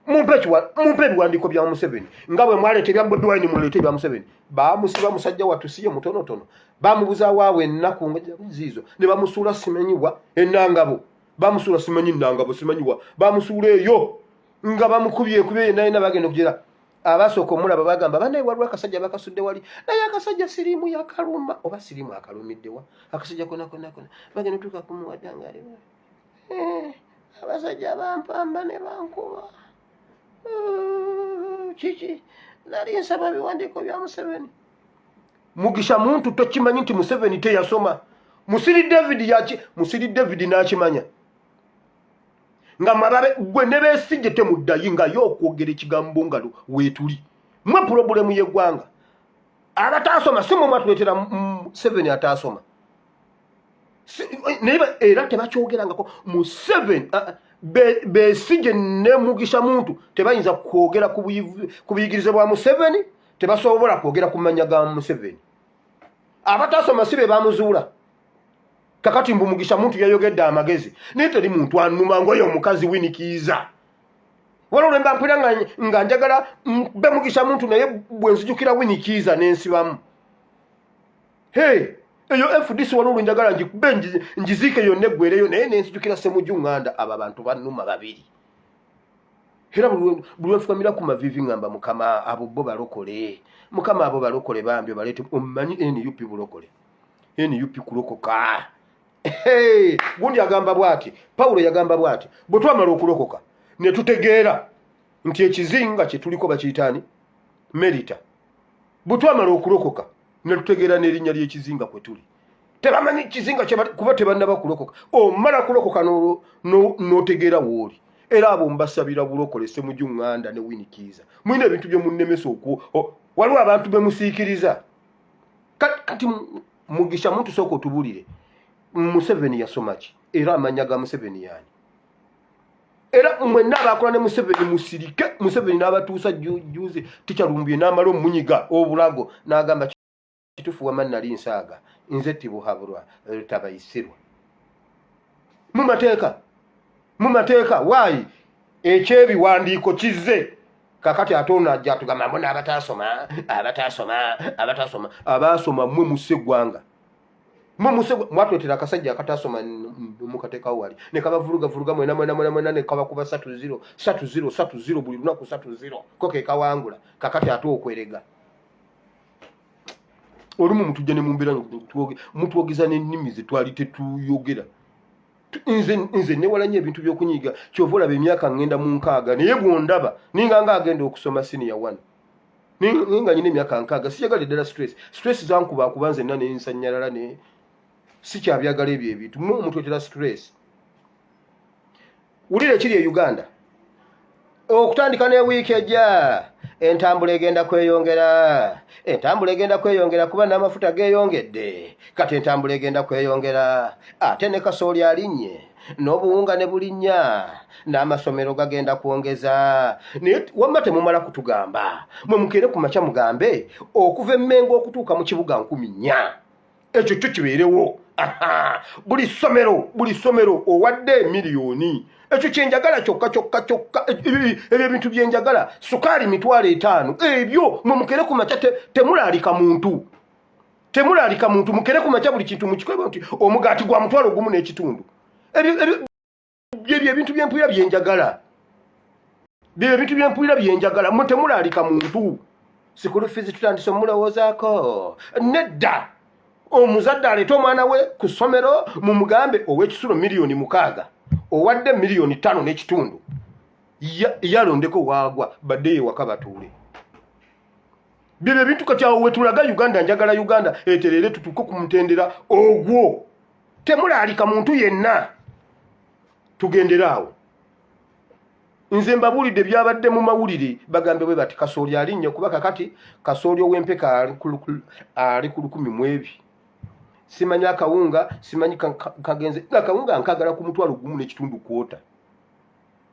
mumpe ebiwandiiko bya Museveni, nga bwe mwaleeta ebya Bobi Wine, muleete ebya Museveni. Bamusiba musajja wattu, siye mutonotono, bamubuza waabwe ennaku nga ziizo, ne bamusuula simanyiwa enangabo, bamusuula simanyi nangabo simanyiwa, bamusuula eyo nga bamukubye ekubye yenna yenna. Bagenda okugera abasooka omulaba bagamba, banaye waliwo akasajja bakasudde wali, naye akasajja siriimu yakaluma, oba siriimu akalumiddewa akasajja kona kona kona. Bagenda otuuka kumuwadda nga ali abasajja bampamba ne bankuba. Kiki? Nali nsaba biwandiiko bya Museveni. Mugisha Muntu tokimanyi nti Museveni teyasoma? Musiri David yaki, Musiri David n'akimanya nga mwababe gwe ne Besigye temuddayi nga ye okwogera ekigambo nga weetuli mwe problem y'eggwanga. Abataasoma si mwe mwatuleetera Museveni ataasoma. Naye era tebakyogerangako Museveni. Besigye ne Mugisha Muntu tebayinza kwogera ku buyigirize bwa Museveni, tebasobola kwogera ku mannya ga Museveni. Abataasoma si be bamuzuula. Kakati mbu Mugisha Muntu yayogedde amagezi, naye teri muntu anuma ngaoyo omukazi winikiiza. Waliwo lwemba mpulira nga njagala mbe Mugisha Muntu, naye bwe nzijukira winikiiza nensibamu. Hey, eyo FDC waliwo lwenjagala ngikube ngiziike yonna eggwereyo, naye nenzijukira Semuju Ŋŋanda. Abo abantu bannuma babiri, era buli lwenfukamira ku mavivi ŋŋamba, Mukama, abo bo balokole, Mukama, abo balokole bambi baleete. Omumanyi NUP bulokole, NUP kulokoka. Hey, gundi agamba bw'ati, Pawulo yagamba bw'ati, bwe twamala okulokoka ne tutegeera nti ekizinga kye tuliko bakiyitaani Merita. Bwe twamala okulokoka ne tutegeera n'erinnya ly'ekizinga kwe tuli. Tebamanyi kizinga kuba tebannaba kulokoka. Omala kulokoka n'otegeera w'oli. Era abo mbasabira bulokole. Semuju Ŋŋanda ne Winikiiza, mulina ebintu bye munnemesa oku waliwo abantu be musiikiriza. Kati Mugisha Muntu, sooka otubulire, Museveni yasoma ki? Era amannya ga Museveni yaani? Era mwenna abakola ne Museveni musirike. Museveni n'abatuusa juzi Teacher Lumbuye n'amala omunyiga obulago n'agamba kitufu, wama nali nsaaga nze tibuhabulwa tabayisirwa mu mateeka, mu mateeka waayi ekyebiwandiiko kizze. Kakati ate ono ajja atugamba mbu n'abataasoma, abataasoma, abataasoma, abaasoma mmwe musse eggwanga, mwe musse. Mwatuleetera akasajja akatasoma mukateekawo wali ne kabavulugavuruga mwena mwena mwena mwena, ne kabakuba 3-0, 3-0, 3-0 buli lunaku, 3-0 ko ke kawangula. Kakati ate okwerega olumu mutujja ne mumbeera mutwogeza n'ennimi ze twali tetuyogera. Nze newala nnyo ebintu by'okunyiiga. Kyova olaba emyaka ngenda mu 60, naye bw'ondaba ninga nga agenda okusoma senior one, naye nga nyina emyaka 60. Siyagala ddala stress. Stress zankuba kuba nze nna nensanyalala ne sikyabyagala ebyo ebintu. Mwe omutwetera stress. Wulira ekiri e Uganda okutandika ne wiiki ejja, entambula egenda kweyongera, entambula egenda kweyongera kuba n'amafuta geeyongedde. Kati entambula egenda kweyongera, ate ne kasooli alinnye n'obuwunga ne bulinnya, n'amasomero gagenda kwongeza. Naye wamma temumala kutugamba, mwe mukeere ku makya mugambe okuva Emmengo okutuuka mu kibuga 4,000, ekyo kyo kibeerewo. Buli ssomero, buli ssomero owadde miliyoni. Ekyo kyenjagala kyokka kyokka kyokka, ebyo ebintu byenjagala. Sukaali 50,000, ebyo mwe mukere ku makya, temulaalika muntu, temulaalika muntu, mukere ku makya buli kintu mukikweba nti omugaati gwa 15,000. Byebyo ebintu byempulira byenjagala, byebyo ebintu byempulira byenjagala. Mwe temulaalika muntu. Sikulu fizi tutandise omulowoozaako nedda. Omuzadde aleete omwana we ku ssomero, mumugambe ow'ekisulo 6 million, owadde 5.5 million, yalondeko waagwa, baddeyo ewaka batuule. Byebyo ebintu kati awo wetulaga Uganda. Njagala Uganda eterere, tutuuke ku mutendera ogwo. Temulaalika muntu yenna, tugendere awo. Nze mbabuulidde byabadde mu mawulire. Bagambe bwe bati kasooli alinnya, kuba kakati kasooli ow'empeka ali ku lukumi mu ebi. Simanyi akawunga, simanyi kagenze. Akawunga nkagala ku 15,000 kwota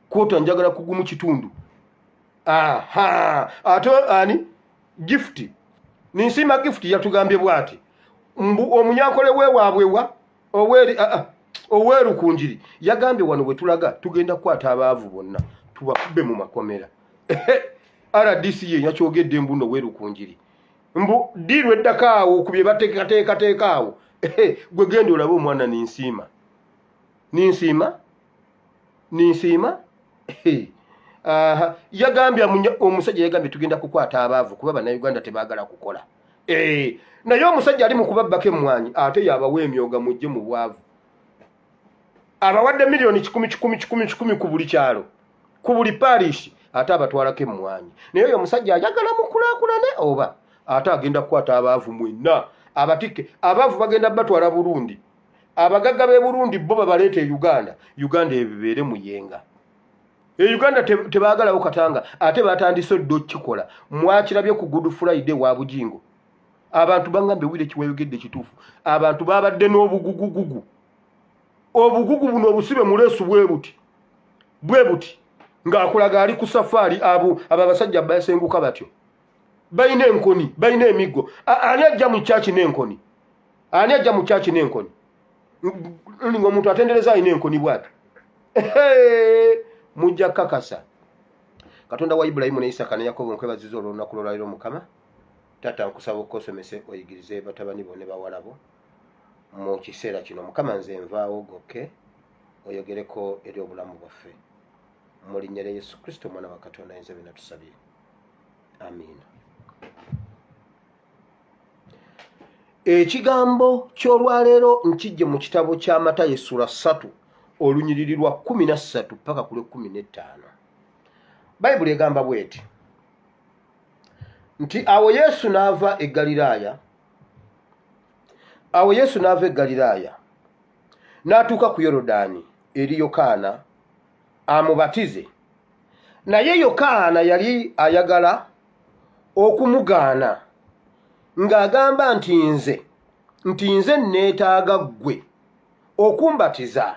kwota, njagala ku 1.5. Aha, ate ani Gift Ninsiima Gift yatugambye bw'ati mbu omunyankole we waabwe wa oweri oweerukunjiri yagambye wano bwe tulaga tugenda kukwata abaavu bonna tubakube mu makomera. RDC ye yakyogedde mbu no weerukunjiri mbu ddiirwa eddako awo ku bye bateekateekateeka awo. Gwe genda olabe omwana Ninsiima, Ninsiima, Ninsiima. Yagambye omusajja yagambye tugenda kukwata abaavu kuba bannayuganda tebaagala kukola. Naye omusajja ali mu kubabbako emmwanyi, ate yabawa emyoga mujje mu bwavu. Abawadde miliyoni kikumi kikumi kikumi kikumi ku buli kyalo, ku buli parish, ate abatwalako emmwanyi. Naye oyo omusajja ayagala mukulaakulane oba ate agenda kukwata abaavu mwenna abatikke? Abaavu bagenda batwala Burundi, abagagga b'e Burundi bo babaleeta e Uganda. Uganda ebibeere muyenga. E Uganda tebaagalawo katanga, ate batandise odda okukikola. Mwakirabye ku Good Friday wa Bujingo, abantu baŋŋambe wire kiwayogedde kituufu. Abantu babadde n'obugugugugu, obugugu buno obusibe muleesu bwe buti bwe buti, ng'akulaga ali ku safaari. Abo abo abasajja basenguka batyo, balina enkoni, balina emiggo. Ani ajja mu kyaki n'enkoni? Ani ajja mu kyaki n'enkoni? Ng'omuntu atendereza alina enkoni bw'ati. Mujja kakasa. Katonda wa Ibulayimu ne Isaka ne Yakobo, nkwebaziza olw'olunaku lwolwaliro. Mukama Taata, nkusaba okukosomese, oyigirize batabani bo ne bawala bo mu kiseera kino. Mukama, nze nvaawo, gokke oyogereko eri obulamu bwaffe, mu linnya lya Yesu Kristo, omwana wa Katonda, nze bena tusabye, amiina. Ekigambo ky'olwaleero nkijje mu kitabo kya Matayo essula 3, olunyiriri lwa 13 paka ku lw'e 15. Bayibuli egamba bweti nti, awo Yesu n'ava e Galiraaya, awo Yesu n'ava e Galiraaya n'atuuka ku Yorodaani eri Yokaana amubatize. Naye Yokaana yali ayagala okumugaana ng'agamba nti, Nze neetaaga ggwe okumbatiza,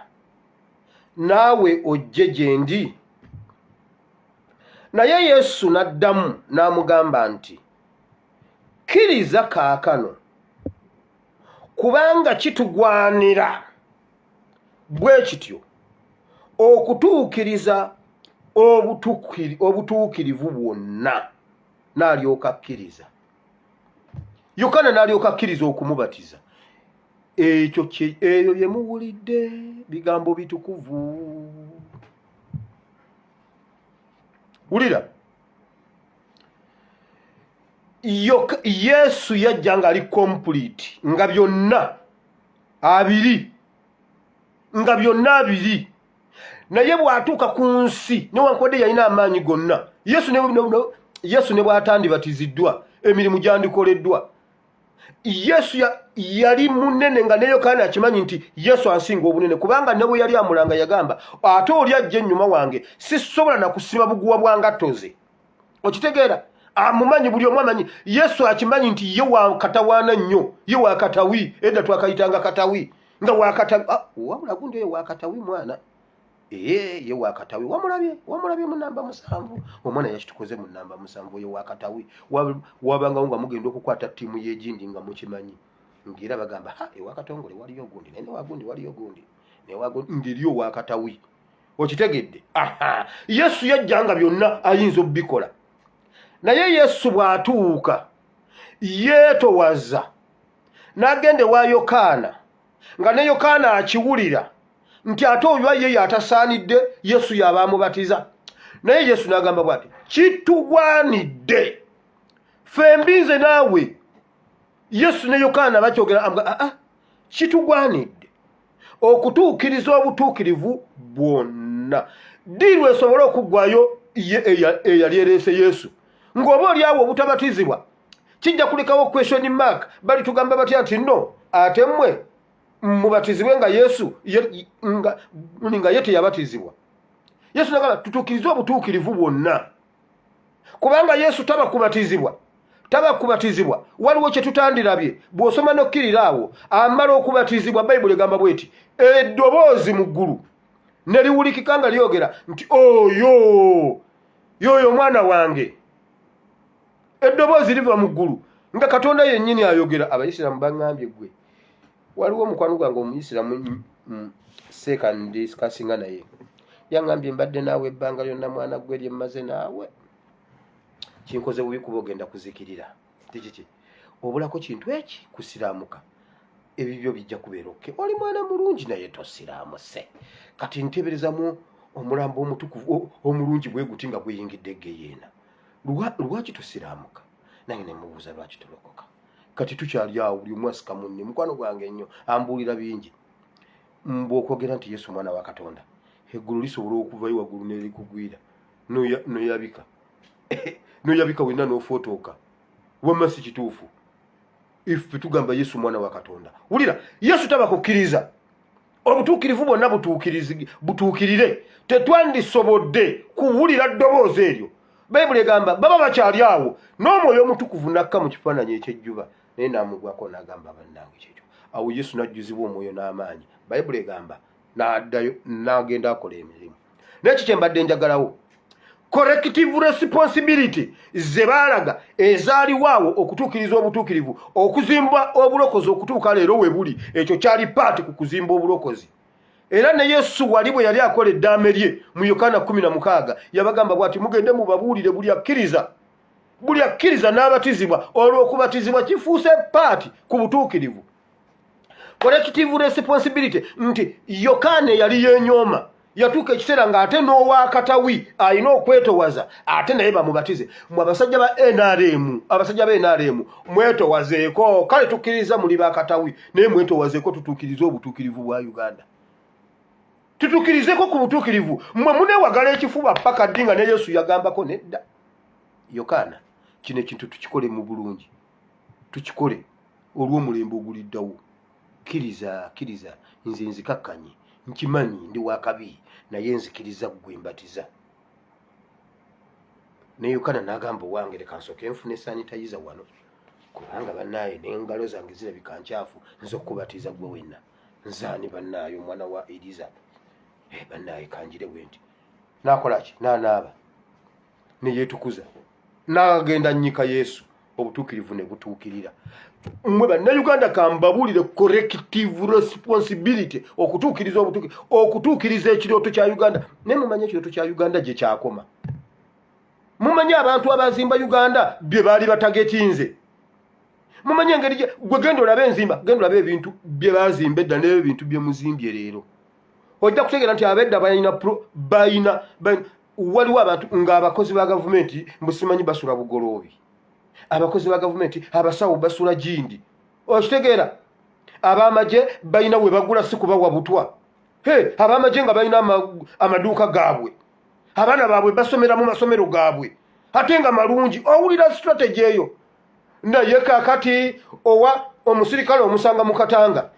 naawe ojje gye ndi?" Naye Yesu n'addamu n'amugamba nti, "Kkiriza kaakano, kubanga kitugwanira bwe kityo okutuukiriza obutuukirivu bwonna." N'alyoka akkiriza Yokaana, n'alyoka akkiriza okumubatiza. Ekyo eyo bye muwulidde bigambo bitukuvu. Wulira, Yesu yajja ng'ali complete, nga byonna abiri, nga byonna abiri. Naye bw'atuuka ku nsi, newankubadde yalina amaanyi gonna, Yesu ne bw'atandibatiziddwa, emirimu gyandikoleddwa. Yesu yali munene, nga ne Yokaana akimanyi nti Yesu ansinga obunene, kubanga ne bwe yali amulanga yagamba, "Ate oli ajja ennyuma wange, sisobola nakusiba buguwa bwa ngatto ze." Okitegeera? Amumanyi, buli omu amanyi Yesu, akimanyi nti ye wakatawaana nnyo, ye wakatawi. Edda twakayitanga katawi, nga wakatawi. Wabula gundi oyo wakatawi mwana. Ee, ye wakatawi, wamulabye, wamulabye mu namba 7. Omwana yakitukoze mu namba 7. Oyo wakatawi. Wabangawo nga mugenda okukwata ttiimu y'egindi nga mukimanyi. Ng'era bagamba, ha, ewa Katongole waliyo gundi, naye newa gundi waliyo gundi, newa gundi ng'eri owa Katawi. Okitegedde? Aha, Yesu yajja nga byonna ayinza obubikola, naye Yesu bw'atuuka yeetowaza n'agenda ewa Yokaana, nga ne Yokaana akiwulira nti ate oyo ye yatasaanidde Yesu yaba amubatiza. Naye Yesu n'agamba bw'ati, kitugwanidde ffembi, nze naawe. Yesu ne Yokaana bakyogera, aa, ah, kitugwanidde okutuukiriza obutuukirivu bwonna, deal esobole okuggwayo ye eyali ereese Yesu. Ng'oba oli awo obutabatizibwa kijja kulekawo question mark. Balitugamba batya nti no, ate mmwe mubatizibwe nga Yesu nga ye teyabatizibwa? Yesu nagamba tutuukirize obutuukirivu bwonna, kubanga Yesu taba kubatizibwa, taba kubatizibwa. Waliwo kye tutandirabye bw'osoma n'okkirira awo. Amala okubatizibwa, Bayibuli egamba bweti, eddoboozi mu ggulu ne liwulikika nga lyogera nti, "Oyo yoyo omwana wange." Eddoboozi liva mu ggulu nga Katonda yennyini ayogera. Abayisiraamu baŋŋambye, gwe waliwo omukwano gwange omuyisiraamu, seeka ndisikasinga naye, yaŋŋambye, "Mbadde naawe ebbanga lyonna, mwana gwe, lyemmaze naawe kinkoze bubi, kuba ogenda kuzikirira. Tikiki obulako kintu eki kusiraamuka, ebibyo bijja kubeera okay. Oli mwana mulungi naye tosiraamuse." Kati nteberezamu omulambo omutukuvu omulungi bwe guti nga guyingidde egeyeena. Lwaki tosiraamuka? Nange nemubuuza, lwaki tolokoka? Kati tukyali awo, buli omu asika munne. Mukwano gwange ennyo ambuulira bingi. Mbu okwogera nti Yesu mwana wa Katonda, eggulu lisobola okuvayo waggulu nerikugwira, noyabika, noyabika wenna n'ofootooka. Wamma si kituufu. Ife tugamba Yesu mwana wa Katonda. Wulira, Yesu taba kukkiriza obutuukirivu bwonna butuukirire, tetwandisobodde kuwulira ddoboozi eryo. Bayibuli egamba baba bakyali awo, n'Omwoyo Omutukuvu nakka mu kifaananyi ekyejjuba, naye n'amugwako, n'agamba, "Bannange, kyekyo." Awo Yesu n'ajjuzibwa Omwoyo n'amaanyi. Bayibuli egamba n'addayo n'agenda akola emirimu. Naye ki kyembadde njagalawo, corrective responsibility ze baalaga ezaaliwo awo okutuukiriza obutuukirivu, okuzimba obulokozi okutuuka leero we buli, ekyo kyali part ku kuzimba obulokozi. Era ne Yesu wali bwe yali akola eddaame lye mu Yokaana 16, yabagamba bw'ati, "Mugende mubabuulire, buli akkiriza, buli akkiriza n'abatizibwa." Olw'okubatizibwa kifuuse part ku butuukirivu, collective responsibility, nti Yokaana eyali yenyooma yatuuka ekiseera ng'ate n'owakatawi alina okwetowaza, ate naye bamubatize. Mwe abasajja ba NRM, abasajja ba NRM, mwetowazeeko. Kale tukkiriza muli bakatawi, naye mwetowazeeko, tutuukirize obutuukirivu bwa Uganda, tutuukirizeko ku butuukirivu. Mmwe munewagala ekifuba paka ddi nga ne Yesu yagambako nedda? Yokaana, kino ekintu tukikole mu bulungi, tukikole olw'omulembe oguliddawo. Kkiriza, kkiriza, nze nzikakkanye, nkimanyi ndi wakabi, naye nzikiriza ggwe mbatiza. Ne Yokaana n'agamba, "Owange, leka nsooke nfune sanitizer wano, kubanga bannaaye n'engalo zange zirabika nkyafu nze okubatiza gwe wenna. Nzaani bannaaye, omwana wa Eriza? Eh, bannaaye, kanjire bwe nti." N'akola ki? N'anaaba ne yeetukuza, n'agenda nnyika Yesu, obutuukirivu ne butuukirira. Mmwe Bannayuganda, kambabuulire, corrective responsibility okutuukiriza obutuukirivu, okutuukiriza ekirooto kya Uganda. Naye mumanyi ekirooto kya Uganda gye kyakoma? Mumanyi abantu abazimba Uganda bye baali batagetinze? Mumanyi engeri gwe genda olabe enzimba, genda olabe ebintu bye bazimba edda n'ebintu bye muzimbye leero, ojja kutegeera nti abedda balina balina. Waliwo abantu ng'abakozi ba gavumenti mbusimanyi basula Bugoloobi, abakozi ba gavumenti, abasawo basula gindi, okitegeera? Ab'amagye balina we bagula, si kubawa butwa. He, ab'amagye nga balina amaduuka gaabwe, abaana baabwe basomera mu masomero gaabwe ate nga malungi. Owulira strategy eyo? Naye kakati owa omusirikale omusanga mu Katanga,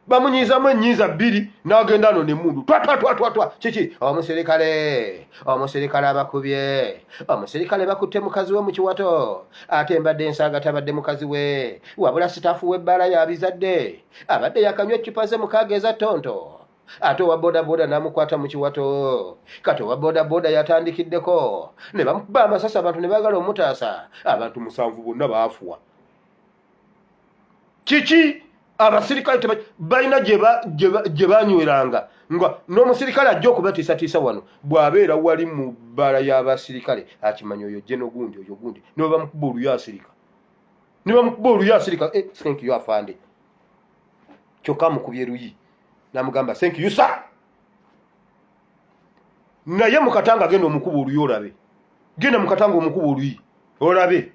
bamunyiizamu enyiiza bbiri, n'agenda ano nemundu twatwatwatwatwa. Kiki? Omusirikale, omusirikale abakubye, omusirikale bakutte mukazi we mu kiwato, ate mbadde nsaaga tabadde mukazi we, wabula staff w'ebbaala yabizadde, abadde yakanywa eccupa ze 6 eza tonto, ate owa bodaboda n'amukwata mu kiwato. Kati owa bodaboda yatandikiddeko ne bamukuba amasasi, abantu ne baagala omutaasa, abantu 7 bonna baafuwa. Kiki abasirikale balina gye banyweranga nga n'omusirikale ajja okubatiisatiisa wano bw'abeera wali mu bbaala y'abasirikale akimanya oyo jeno gundi oyo gundi ne bamukuba oluyo asirika ne bamukuba oluyo asirika eh, thank you afande kyokka amukubye luyi namugamba thank you sir naye mukatanga genda omukuba oluyi olabe genda mukatanga omukuba oluyi olabe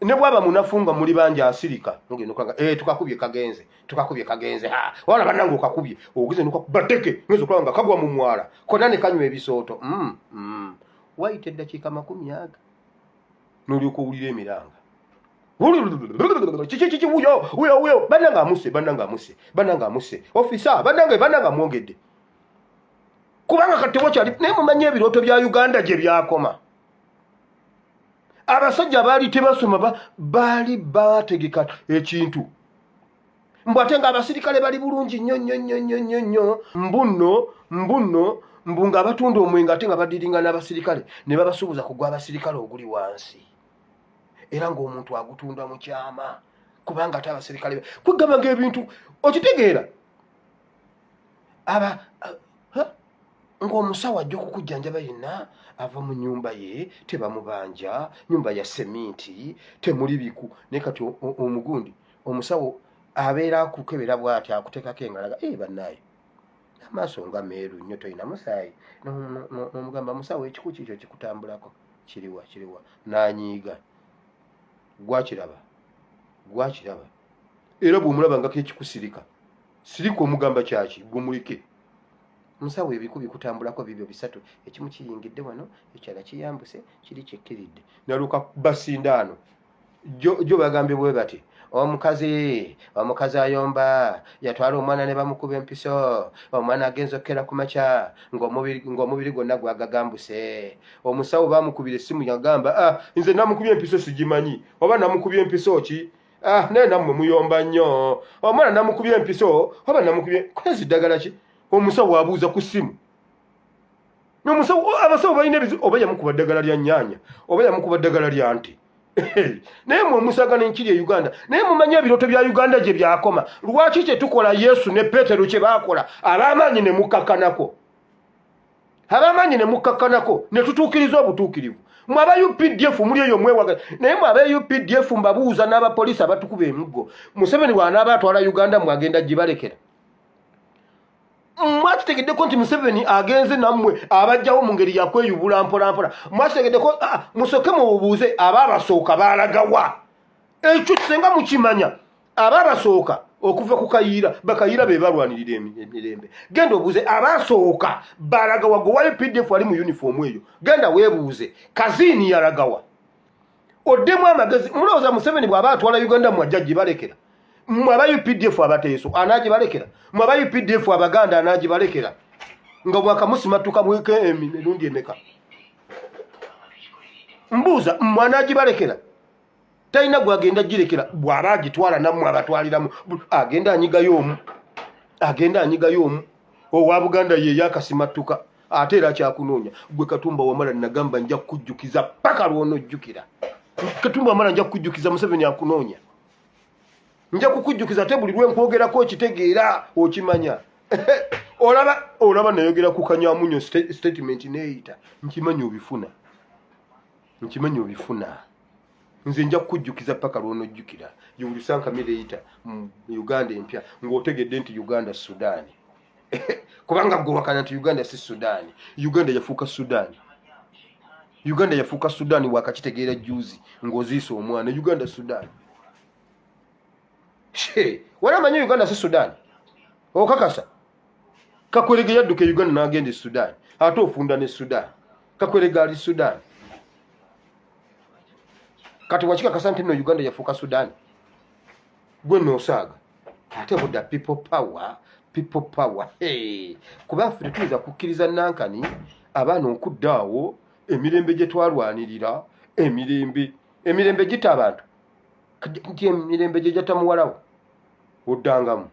ne bwaba munafu nga muli bangi asirika mugenda okanga eh tukakubye kagenze tukakubye kagenze ha wala banange okakubye ogize nukakuba teke ngezo okulaba nga kagwa mu mwala kona ne kanywa ebisooto wayita eddakiika 20 n'olyoka owulira emiranga kiki kiki wuyo wuyo wuyo banange amuse banange amuse banange amuse ofisa banange banange amwongedde kubanga kati tewakyali naye mumanye ebirooto bya uganda gye byakoma abasajja baali tebasoma baali bategeka ekintu mbu ate nga abasirikale bali bulungi nnyo nnyo nnyo nnyo nnyo nnyo mbunno mbunno mbu nga abatunda omwenge ate nga badiringa n'abasirikale ne babasuubuza ku gw'abasirikale oguli wansi era ng'omuntu agutunda mu kyama kubanga ate abasirikale kwegamba nga ebintu okitegeera aba ng'omusawo ajja okukujjanjaba yenna ava mu nyumba ye tebamubanja nyumba ya seminti temuli biku naye kati omugundi omusawo abeera akukebera bwati akuteekako engalaga e bannaaye amaaso nga meeru nnyo tolina musaayi n'omugamba musawo ekiku kikyo kikutambulako kiriwa kiriwa n'anyiiga gwakiraba gwakiraba era bw'omulaba ngako ekikusirika sirika omugamba kyaki gwomuleke musawo ebiku bikutambulako bibyo bisatu ekimu kiyingidde wano ekirala kiyambuse kiri kyekkiridde naluka basindaano jo bagambye bwe bati omukazi omukazi ayomba yatwala omwana ne bamukuba empiso omwana agenza okukera ku makya ng'omubiri gwonna gwagagambuse omusawo bamukubira essimu yagamba ah, nze namukubye empiso sigimanyi oba namukubye empiso ki ah, naye nammwe muyomba nnyo omwana namukubye empiso oba namukubye kwezi ddagala ki omusawo abuuza ku ssimu nomusawo abasawo balina ebizibu oba yamukuba ddagala lya nnyanya oba yamukuba ddagala lya nte naye mwe musagana enkiri e uganda naye mumanyi ebirooto bya uganda gye byakoma lwaki kye tukola yesu ne peetero kye baakola ab'amaanyi ne mukakkanako ab'amaanyi ne mukakkanako ne tutuukiriza obutuukirivu mwe aba updf muli eyo mwewaga naye mwe aba updf mbabuuza n'abapoliisi abatukuba emiggo museveni bw'anaaba atwala uganda mwagenda gibalekera mwakitegeddeko nti museveni agenze nammwe abajjawo mu ngeri yakweyubula mpolampola mwakitegeddeko ah, musooke mububuuze aba abasooka baalagawa ekyo senga mukimanya aba abasooka okuva ku kayiira bakayiira be balwanirira emirembe genda obuuze abasooka balagawa gwe wa updf ali mu uniform eyo genda weebuuze kaziini yalagawa oddemu amagezi mulowooza museveni bw'aba atwala uganda mwajja gibalekera mwe aba updf abateeso anaagibalekera mwe aba updf abaganda anaagibalekera nga mwakamusimattuka mweko emirundi emeka mbuuza mwe anaagibalekera talina gwagenda girekera bw'aba agitwala nammwe abatwaliramu agenda anyigayo omu agenda anyigayo omu owa buganda ye yakasimattuka ate era akyakunoonya gwe katumba wamala nagamba nja kukujjukiza paka lwonojjukira katumba wamala nja kukujjukiza museveni akunoonya nja kukujjukiza ate buli lwenkwogerako okitegeera okimanya olaba olaba nayogera ku kanyamunyo statement neyita nkimanyi obifuna nkimanyi obifuna nze nja kukujjukiza paka lwonojjukira yulisankamileyita mu uganda empya ng'otegedde nti uganda sudaani kubanga gwe wakana nti uganda si sudaani uganda yafuuka sudaani uganda yafuuka sudaani wakakitegeera juzi ng'oziisa omwana uganda sudaani wali amanyi uganda si sudaani okakasa kakwerege yadduka e uganda n'agenda e sudaani ate ofunda ne sudaani kakwerege ali sudaani kati wakikakasa nti no uganda yafuuka sudaani gwe nosaaga ate buda people power people power hey. Kuba ffe tetuyinza kukkiriza nankani abaana okudda awo emirembe gye twalwanirira emirembe emirembe gita abantu nti emirembe gye gyatta muwalawo oddangamu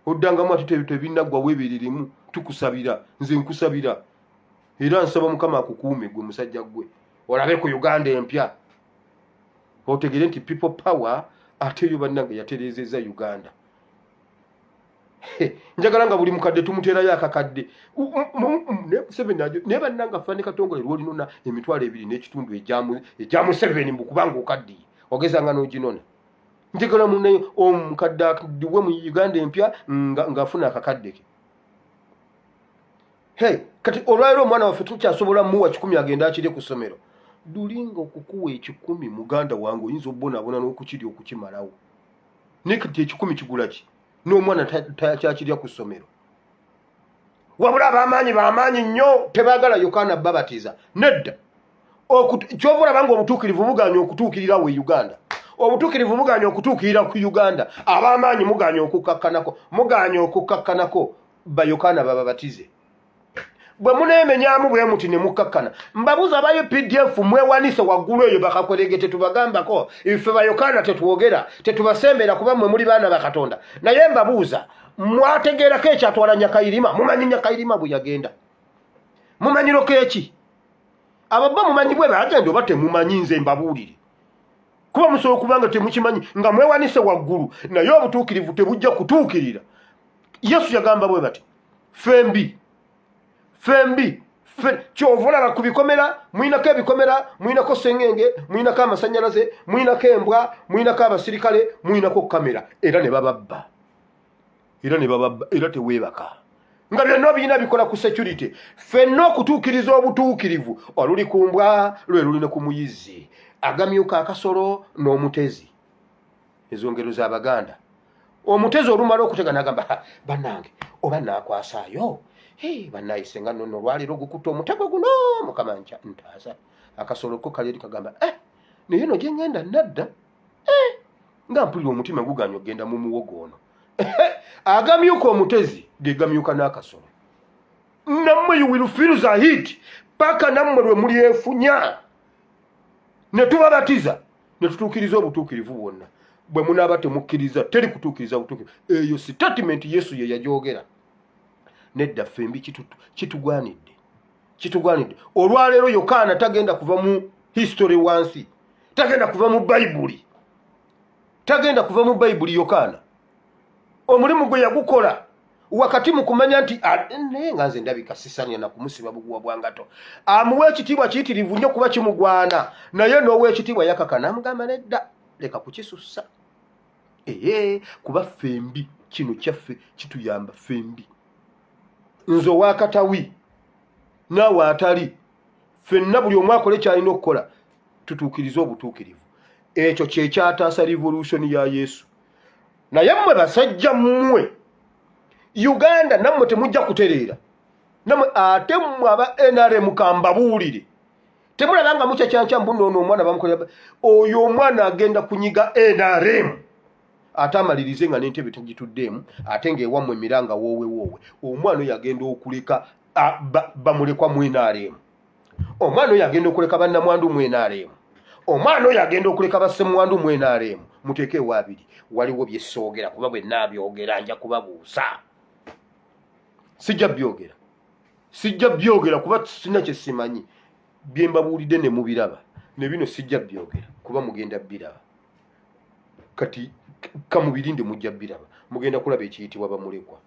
oddangamu ate tebinaggwa webereremu tukusabira nze nkusabira era nsaba mukama akukuume gwe musajja gwe olabe ku uganda empya otegere nti people power Ate eyo bannange yatereezezza Uganda. Njagala nga buli mukadde tumuteerayo akakadde. Naye bannange afande Katongole lwolinona 25,000 egya Museveni mbu kubanga okaddiye ogezanga n'oginona. Njagala munaye omukadde akaddiwe mu Uganda empya ng'afuna akakadde ke. Hey, kati olwaliro omwana waffe tukyasobola muwa 100 agenda akirye ku ssomero. Dulinga okukuwa 100 muganda wange oyinza obubonaabona n'okukirya okukimalawo. Naye kati 100 kigula ki? N'omwana takyakirya ku ssomero. Wabula ab'amaanyi b'amaanyi nnyo tebaagala Yokaana babatiza. Nedda. Ky'ova olaba ng'obutuukirivu bugaanye okutuukirira we Uganda. Obutuukirivu bugaanye okutuukirira ku Uganda. Ab'amaanyi mugaanye okukkakkanako. Mugaanye okukkakkanako Bayokaana bababatize. Bwe muneemenyamu bwe muti ne mukkakkana. Mbabuuza aba UPDF mwewanise waggulu eyo bakakwerege tetubagambako. Ife Bayokaana tetwogera, tetubasembera kuba mmwe muli baana ba Katonda. Naye mbabuuza, mwategeerako ekyatwala Nyakayirima? Mumanyi Nyakayirima bwe yagenda? Mumanyiroko eki? Abo bo mumanyi bwe bagenda oba temumanyi? Nze mbabuulire. Kuba musobola okuba nga temukimanyi nga mwewanise waggulu, naye obutuukirivu tebujja kutuukirira. Yesu yagamba bwe bati, fembi fembi kyova olaba ku bikomera mulinako ebikomera, mulinako sengenge, mulinako amasanyalaze, mulinako embwa, mulinako abasirikale, mulinako kamera, era ne bababba, era ne bababba, era teweebaka nga byonna obirina bikola ku security. Ffenna okutuukiriza obutuukirivu oluli ku mbwa lwe luli ne ku muyizzi agamyuka akasolo n'omutezi. Ezo ngero z'Abaganda. Omutezi olumala okutega n'agamba, bannange oba naakwasaayo, bannaye senga nonno olwaleero gukutta omutego guno, Mukama nkya ntaasa. Akasolo ko kali eri kagamba, naye no gye ŋŋenda nadda, nga mpulira omutima guganye okugenda mu muwogo ono. Agamyuka omutezi ge gamyuka n'akasolo. Nammwe you will feel the heat paka nammwe lwe mulyefunya ne tubabatiza ne tutuukiriza obutuukirivu bwonna. Bwe munaaba temukkiriza teri kutuukiriza butuukirivu. Eyo sitatimenti Yesu ye yagyogera. Nedda ffembi kitugwanidde, kitugwanidde. Olwaleero Yokaana tagenda kuva mu history wansi, tagenda kuva mu Bayibuli, tagenda kuva mu Bayibuli. Yokaana omulimu gwe yagukola wakati mu kumanya nti naye nga nze ndabika sisanya na kumusiba buguwa bwa ngato. Amuwa ekitiibwa kiyitirivu nnyo kuba kimugwana, naye n'owekitiibwa yakaka n'amugamba nedda, leka kukisussa. Ee, kuba ffembi kino kyaffe kituyamba ffembi, nze owakatawi naawe atali, ffenna buli omu akole kyalina okukola tutuukirize obutuukirivu. Ekyo kyekyataasa revolution ya Yesu. Naye mmwe basajja mmwe Uganda nammwe temujja kutereera nammwe. Ate mmwe aba NRM kambabuulire, temulaba nga mukyakyankya mbu noono omwana bamukolera. Oyo omwana agenda kunyiga NRM ate amalirize nga n'entebe tegituddeemu, ate ng'ewammwe emiranga woowe woowe. Omwana oyo agenda okuleka bamulekwa mu NRM. Omwana oyo agenda okuleka bannamwandu mu NRM. Omwana oyo agenda okuleka bassemwandu mu NRM. Muteeke ewaabiri waliwo bye soogera, kuba bwe naabyogera nja kubabuusa. Sijja byogera, sijja byogera kuba sina kye simanyi. Bye mbabuulidde ne mubiraba, ne bino sijja byogera kuba mugenda biraba. Kati kamubirinde, mujja biraba, mugenda kulaba ekiyitibwa bamulekwa.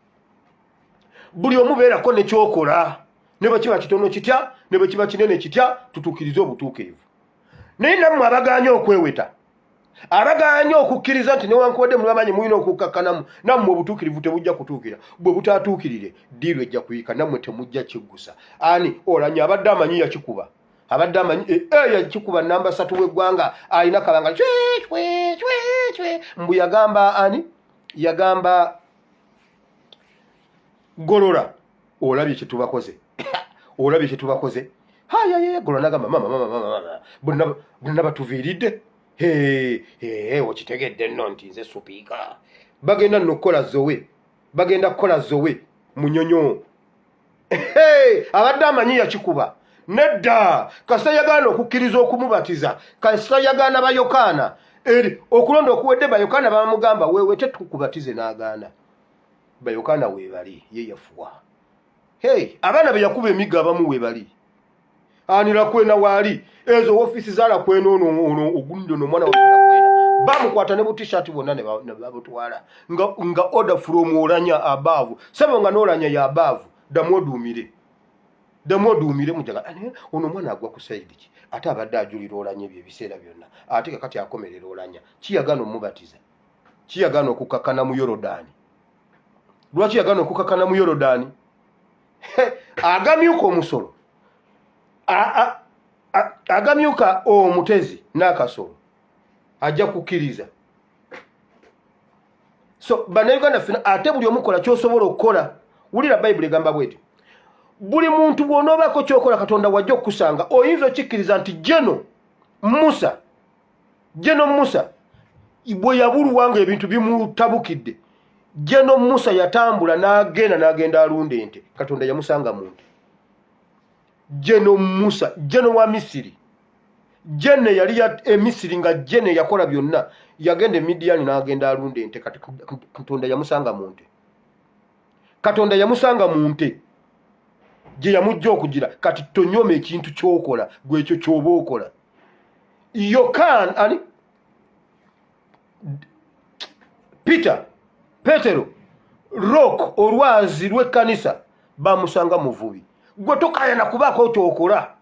Buli omu beerako ne kyokola, ne bwe kiba kitono kitya, ne bwe kiba kinene kitya, tutuukirize obutuukirivu. Naye nammwe abagaanye okweweta, abagaanye okukkiriza nti newankubadde muli bamanyi mulina okukkakkanamu, nammwe obutuukirivu tebujja kutuukira. Bwe butaatuukirire, ddiiru ejja kuyika, nammwe temujja kiggusa. Ani olanya abadde amanyi yakikuba, abadde amanyi yakikuba namba 3 w'eggwanga alina kalanga cwe cwe cwe cwe. Mbu yagamba ani? Yagamba Golola, olabye kye tubakoze, olabye kye tubakoze. Hayaye, Golola nagamba mama mama mama mama, bonna bonna batuviiridde. He, okitegedde nno nti nze supiika. Bagenda nno kukola zowe, bagenda kukola zowe munyonyo. Abadde amanyi yakikuba. Nedda, kasita yagaana okukkiriza okumubatiza, kasita yagaana Bayokaana eri okulonda okuwedde, Bayokaana bamugamba weewete tukubatize, n'agaana. Bayokaana weebali, ye yafuwa. Hey, abaana be yakuba emiggo abamu weebali. Ani Lakwena waali, ezo ofiisi za Lakwena, ono ono ogundi ono omwana wa Lakwena Bamukwata ne butishaati bwonna ne babutwala nga order from Olanya above. Sebo nga n'Olanya ya above, ddamu oduumire, ddamu oduumire. Mujaga ono omwana agwa ku side ki? Ate abadde ajulira Olanya ebyo ebiseera byonna, ate kakati akomerera Olanya. Kiyagaana omubatiza, kiyagaana okukakkana mu Yorodaani. Lwaki yagaana okukakkana mu Yorodaani? Agamyuka omusolo, agamyuka omutezi n'akasolo ajja kukkiriza. So Bannayuganda ffena, ate buli omukola kyosobola okukola. Wulira, Bayibuli egamba bweti: buli muntu bw'onoobaako kyokola, Katonda wajja okukusanga. Oyinza okikkiriza nti Geno Musa bwe yabulwa nga ebintu bimutabukidde, Geno Musa yatambula n'agenda alunda ente, Katonda yamusanga mu nte. Geno Musa, Geno wa Misiri, Gene yali Emisiri, nga Gene yakola byonna, yagenda Emidiyani n'agenda alunda ente. Kati Katonda yamusanga mu nte, Katonda yamusanga mu nte gye yamujja okugira. Kati tonyooma ekintu kyokola, gwe ekyo kyoba okola. Yokaana, ani, Peter, Petero, rock, olwazi lw'ekkanisa, bamusanga muvubi. Gwe tokayana kubaako kyokola,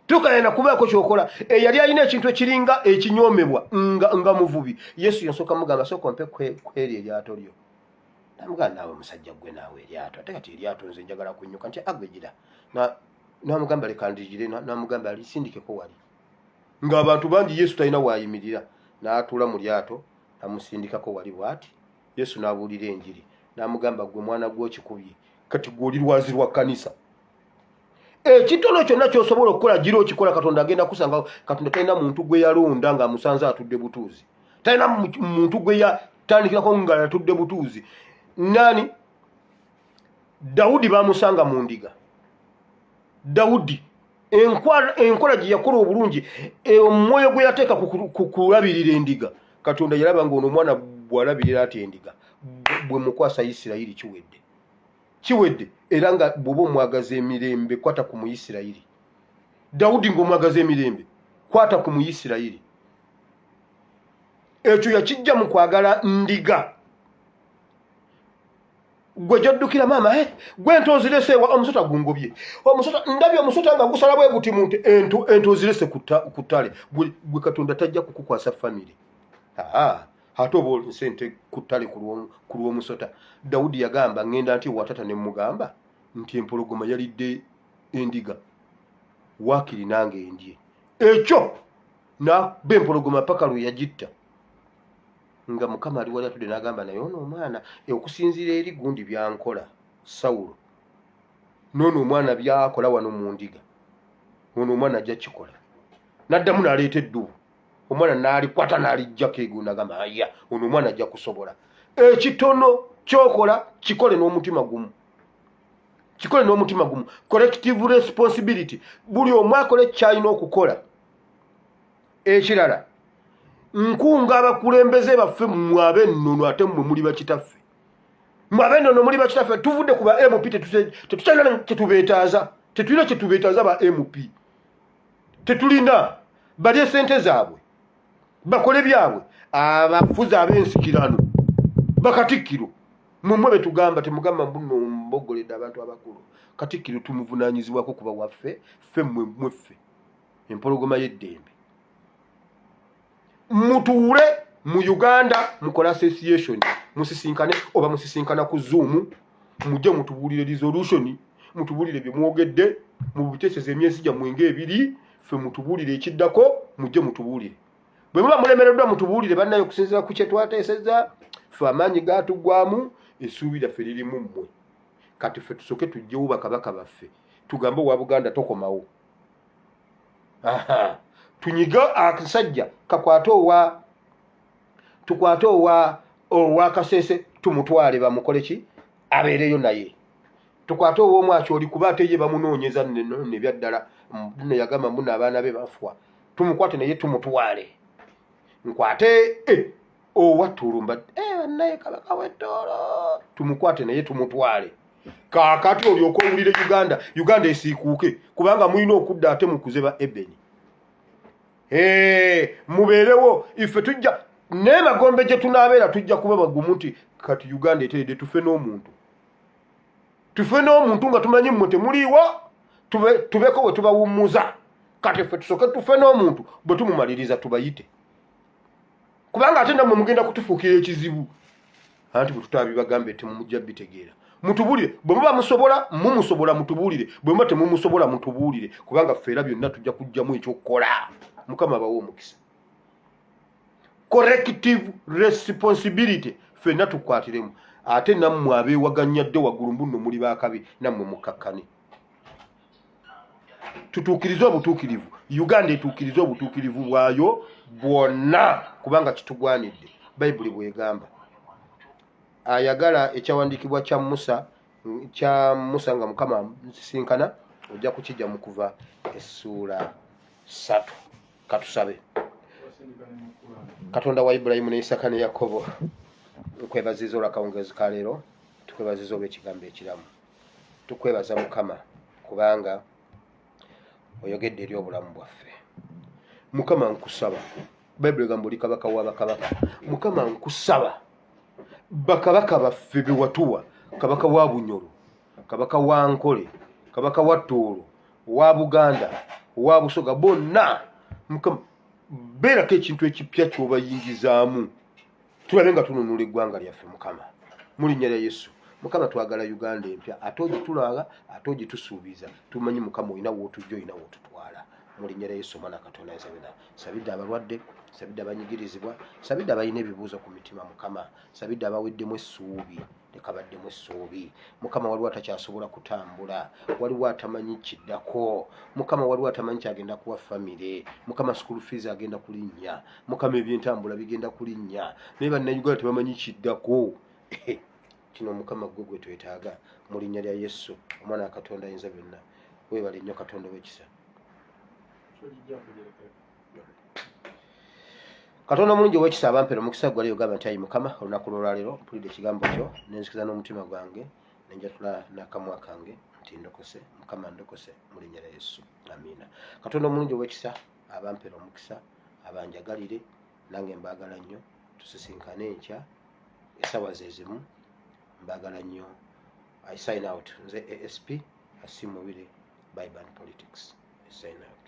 tokayana kubaako kyokola. Eyali alina ekintu ekiringa ekinyoomebwa nga muvubi, Yesu yasooka mugamba, "Sooka ompe kweri eryato lyo." Namugamba, "Naawe musajja gwe, naawe eryato? Ate kati eryato nze njagala kunyuka." Nti agwe gira. Namugamba, "Leka ndigire." Namugamba, "Lisindikeko wali," ng'abantu bangi, Yesu talina waayimirira. N'atuula mu lyato, namusindikako wali bw'ati. Yesu n'abuulira enjiri, n'amugamba, "Gwe mwana gw'okikubye, kati gwe oli lwazi lwa kkanisa." Ekitono kyonna ky'osobola okukola, gira okikola, Katonda agenda kusanga. Katonda talina muntu gwe yalonda ng'amusanze atudde butuuzi, talina muntu gwe yatandikirako nga yatudde butuuzi. Nani? Dawudi bamusanga mu ndiga. Dawudi enkola gye yakola obulungi, omwoyo gwe yateeka ku kulabirira endiga, Katonda yalaba ng'ono omwana bw'alabirira ati endiga, bwe mukwasa Isirayiri, kiwedde, kiwedde. Era nga bw'oba omwagaza emirembe, kwata ku Muyisirayiri. Dawudi ng'omwagaza emirembe, kwata ku Muyisirayiri. Ekyo yakijja mu kwagala ndiga. Gwe gyoddukira maama, gwe ente ozirese wa? Omusota gungobye, omusota, ndabye omusota nga gusala bwe guti mu nte. Ente ozirese ku ttale. Gwe Katonda tajja kukukwasa famire ate oba olese ente ku ttale ku lw'omusota. Dawudi yagamba, "Ŋŋenda nti watata ne mugamba nti empologoma yalidde endiga, waakiri nange ndye ekyo." Nakuba empologoma paka lwe yagitta, nga Mukama ali wali atudde, n'agamba, "Naye ono omwana, okusinziira eri gundi byankola Sawulo, noono omwana byakola wano mu ndiga, ono omwana ajja kikola." N'addamu n'aleeta eddubu, omwana n'alikwata n'alijjako egu, nagamba, "Aya, ono omwana ajja kusobola." Ekitono kyokola, kikole n'omutima gumu, kikole n'omutima gumu. Collective responsibility, buli omu akole kyalina okukola. Ekirala, nkunga abakulembeze baffe, mmwe ab'ennono, ate mmwe muli bakitaffe, mmwe ab'ennono muli bakitaffe. Tuvudde ku ba MP, tetukyalina kyetubeetaaza, tetulina kyetubeetaaza. Ba MP tetulina, balye sente zaabwe, bakole byabwe. Abafuzi ab'ensikirano, bakatikkiro, mumwe betugamba, temugamba mbuno mbogoledde abantu abakulu. Katikkiro tumuvunaanyizibwako kuba waffe ffe, mmwe mweffe empologoma y'eddembe. Mutuule mu Uganda, mukole association, musisinkane oba musisinkana ku Zoom, mujje mutubuulire resolution, mutubuulire bye mwogedde, mubiteeseza emyezi gyammwe ng'ebiri, ffe mutubuulire ekiddako. Mujje mutubuulire bwe muba mulemereddwa, mutubuulire, bannaye, okusinziira ku kye twateeseza, ffe amaanyi gaatuggwamu, essuubi lyaffe lirimu mmwe. Kati ffe tusooke tugyewo bakabaka baffe, tugambe owa Buganda tokomawo. Aha. Tunyige akasajja kakwate owa, tukwate owa Kasese, tumutwale bamukole ki, abeereyo naye. Tukwate ow'omwaki oli, kuba ate ye bamunoonyeza nebyaddala nno, yagamba mbuno abaana be bafa, tumukwate naye tumutwale. Nkwate owa Tulumba, naye kabaka w'Ettoolo, tumukwate naye tumutwale. Kaakati olyoka owulire Uganda, Uganda esiikuuke, kubanga mulina okudda ate mukuze ba ebeni. Mubeerewo, ife tujja. Naye magombe gye tunaabeera tujja kuba bagumu nti kati Uganda eteredde, tufe n'omuntu, tufe n'omuntu nga tumanyi mmwe temuliiwo, tubeko bwe tubawummuza. Kati ffe tusooke tufe n'omuntu, bwe tumumaliriza tubayite, kubanga ate nammwe mugenda kutufuukira ekizibu. Anti bwe tutabibagambe temumujja bitegeera. Mutubulire bwe muba musobola, mumusobola mutubuulire, bwe muba temumusobola mutubuulire, kubanga ffe era byonna tujja kujjamu ekyokukola. Mukama abawe omukisa. Collective responsibility, ffenna tukwatiremu. Ate nammwe abeewaganyadde waggulu mbunno muli bakabi, nammwe mukkakkane, tutuukirize obutuukirivu. Uganda etuukirize obutuukirivu bwayo bwonna, kubanga kitugwanidde. Bayibuli bwegamba. Ayagala ekyawandiikibwa kya Musa, kya Musa nga Mukama nsisinkana, ojja kukijja mu Kuva essuula 3. Katusabe. Katonda wa Ibulayimu ne Isaka ne Yakobo, nkwebaziza olwakawungeezi ka leero, tukwebaziza olw'ekigambo ekiramu. Tukwebaza Mukama kubanga oyogedde eri obulamu bwaffe. Mukama, nkusaba, Bayibuli egamba oli kabaka wa bakabaka. Mukama, nkusaba bakabaka baffe be watuwa, kabaka wa Bunyoro, kabaka wa Nkole, kabaka wa Tooro, owa Buganda, owa Busoga, bonna Mukama, beerako ekintu ekipya ky'obayingizaamu, tulabe nga tununula eggwanga lyaffe. Mukama, mu linnya lya Yesu, Mukama, twagala Uganda empya, ate ogitulaga, ate ogitusuubiza. Tumanyi Mukama olina wootujja, olina wootutwala. Mu linnya lya Yesu omwana Katonda nzabena, sabidde abalwadde, sabidde abanyigirizibwa, sabidde abalina ebibuuzo ku mitima. Mukama, sabidde abaweddemu essuubi, leka baddemu essuubi. Mukama, waliwo atakyasobola kutambula, waliwo atamanyi kiddako. Mukama, waliwo atamanyi kyagenda kuwa famire. Mukama, school fees agenda kulinnya. Mukama, ebyentambula bigenda kulinnya, naye Bannayuganda tebamanyi kiddako. Kino Mukama gwe gwe twetaaga. Mu linnya lya Yesu omwana wa Katonda ayinza byonna. Weebale nnyo Katonda ow'ekisa. Katonda omulungi ow'ekisa, abampera omukisa gwali ogamba nti, ayi Mukama, olunaku lwolwaleero mpulidde ekigambo kyo, nenzikiriza n'omutima gwange, nenjatula n'akamwa kange nti ndokose. Mukama, ndokose, mu linnya lya Yesu, amiina. Katonda omulungi ow'ekisa abampera omukisa, abanjagalire, nange mbaagala nnyo. Tusisinkane enkya essaawa ze zimu. Mbaagala nnyo. I sign out. Nze ASP Asimubire, Bible and Politics. I sign out.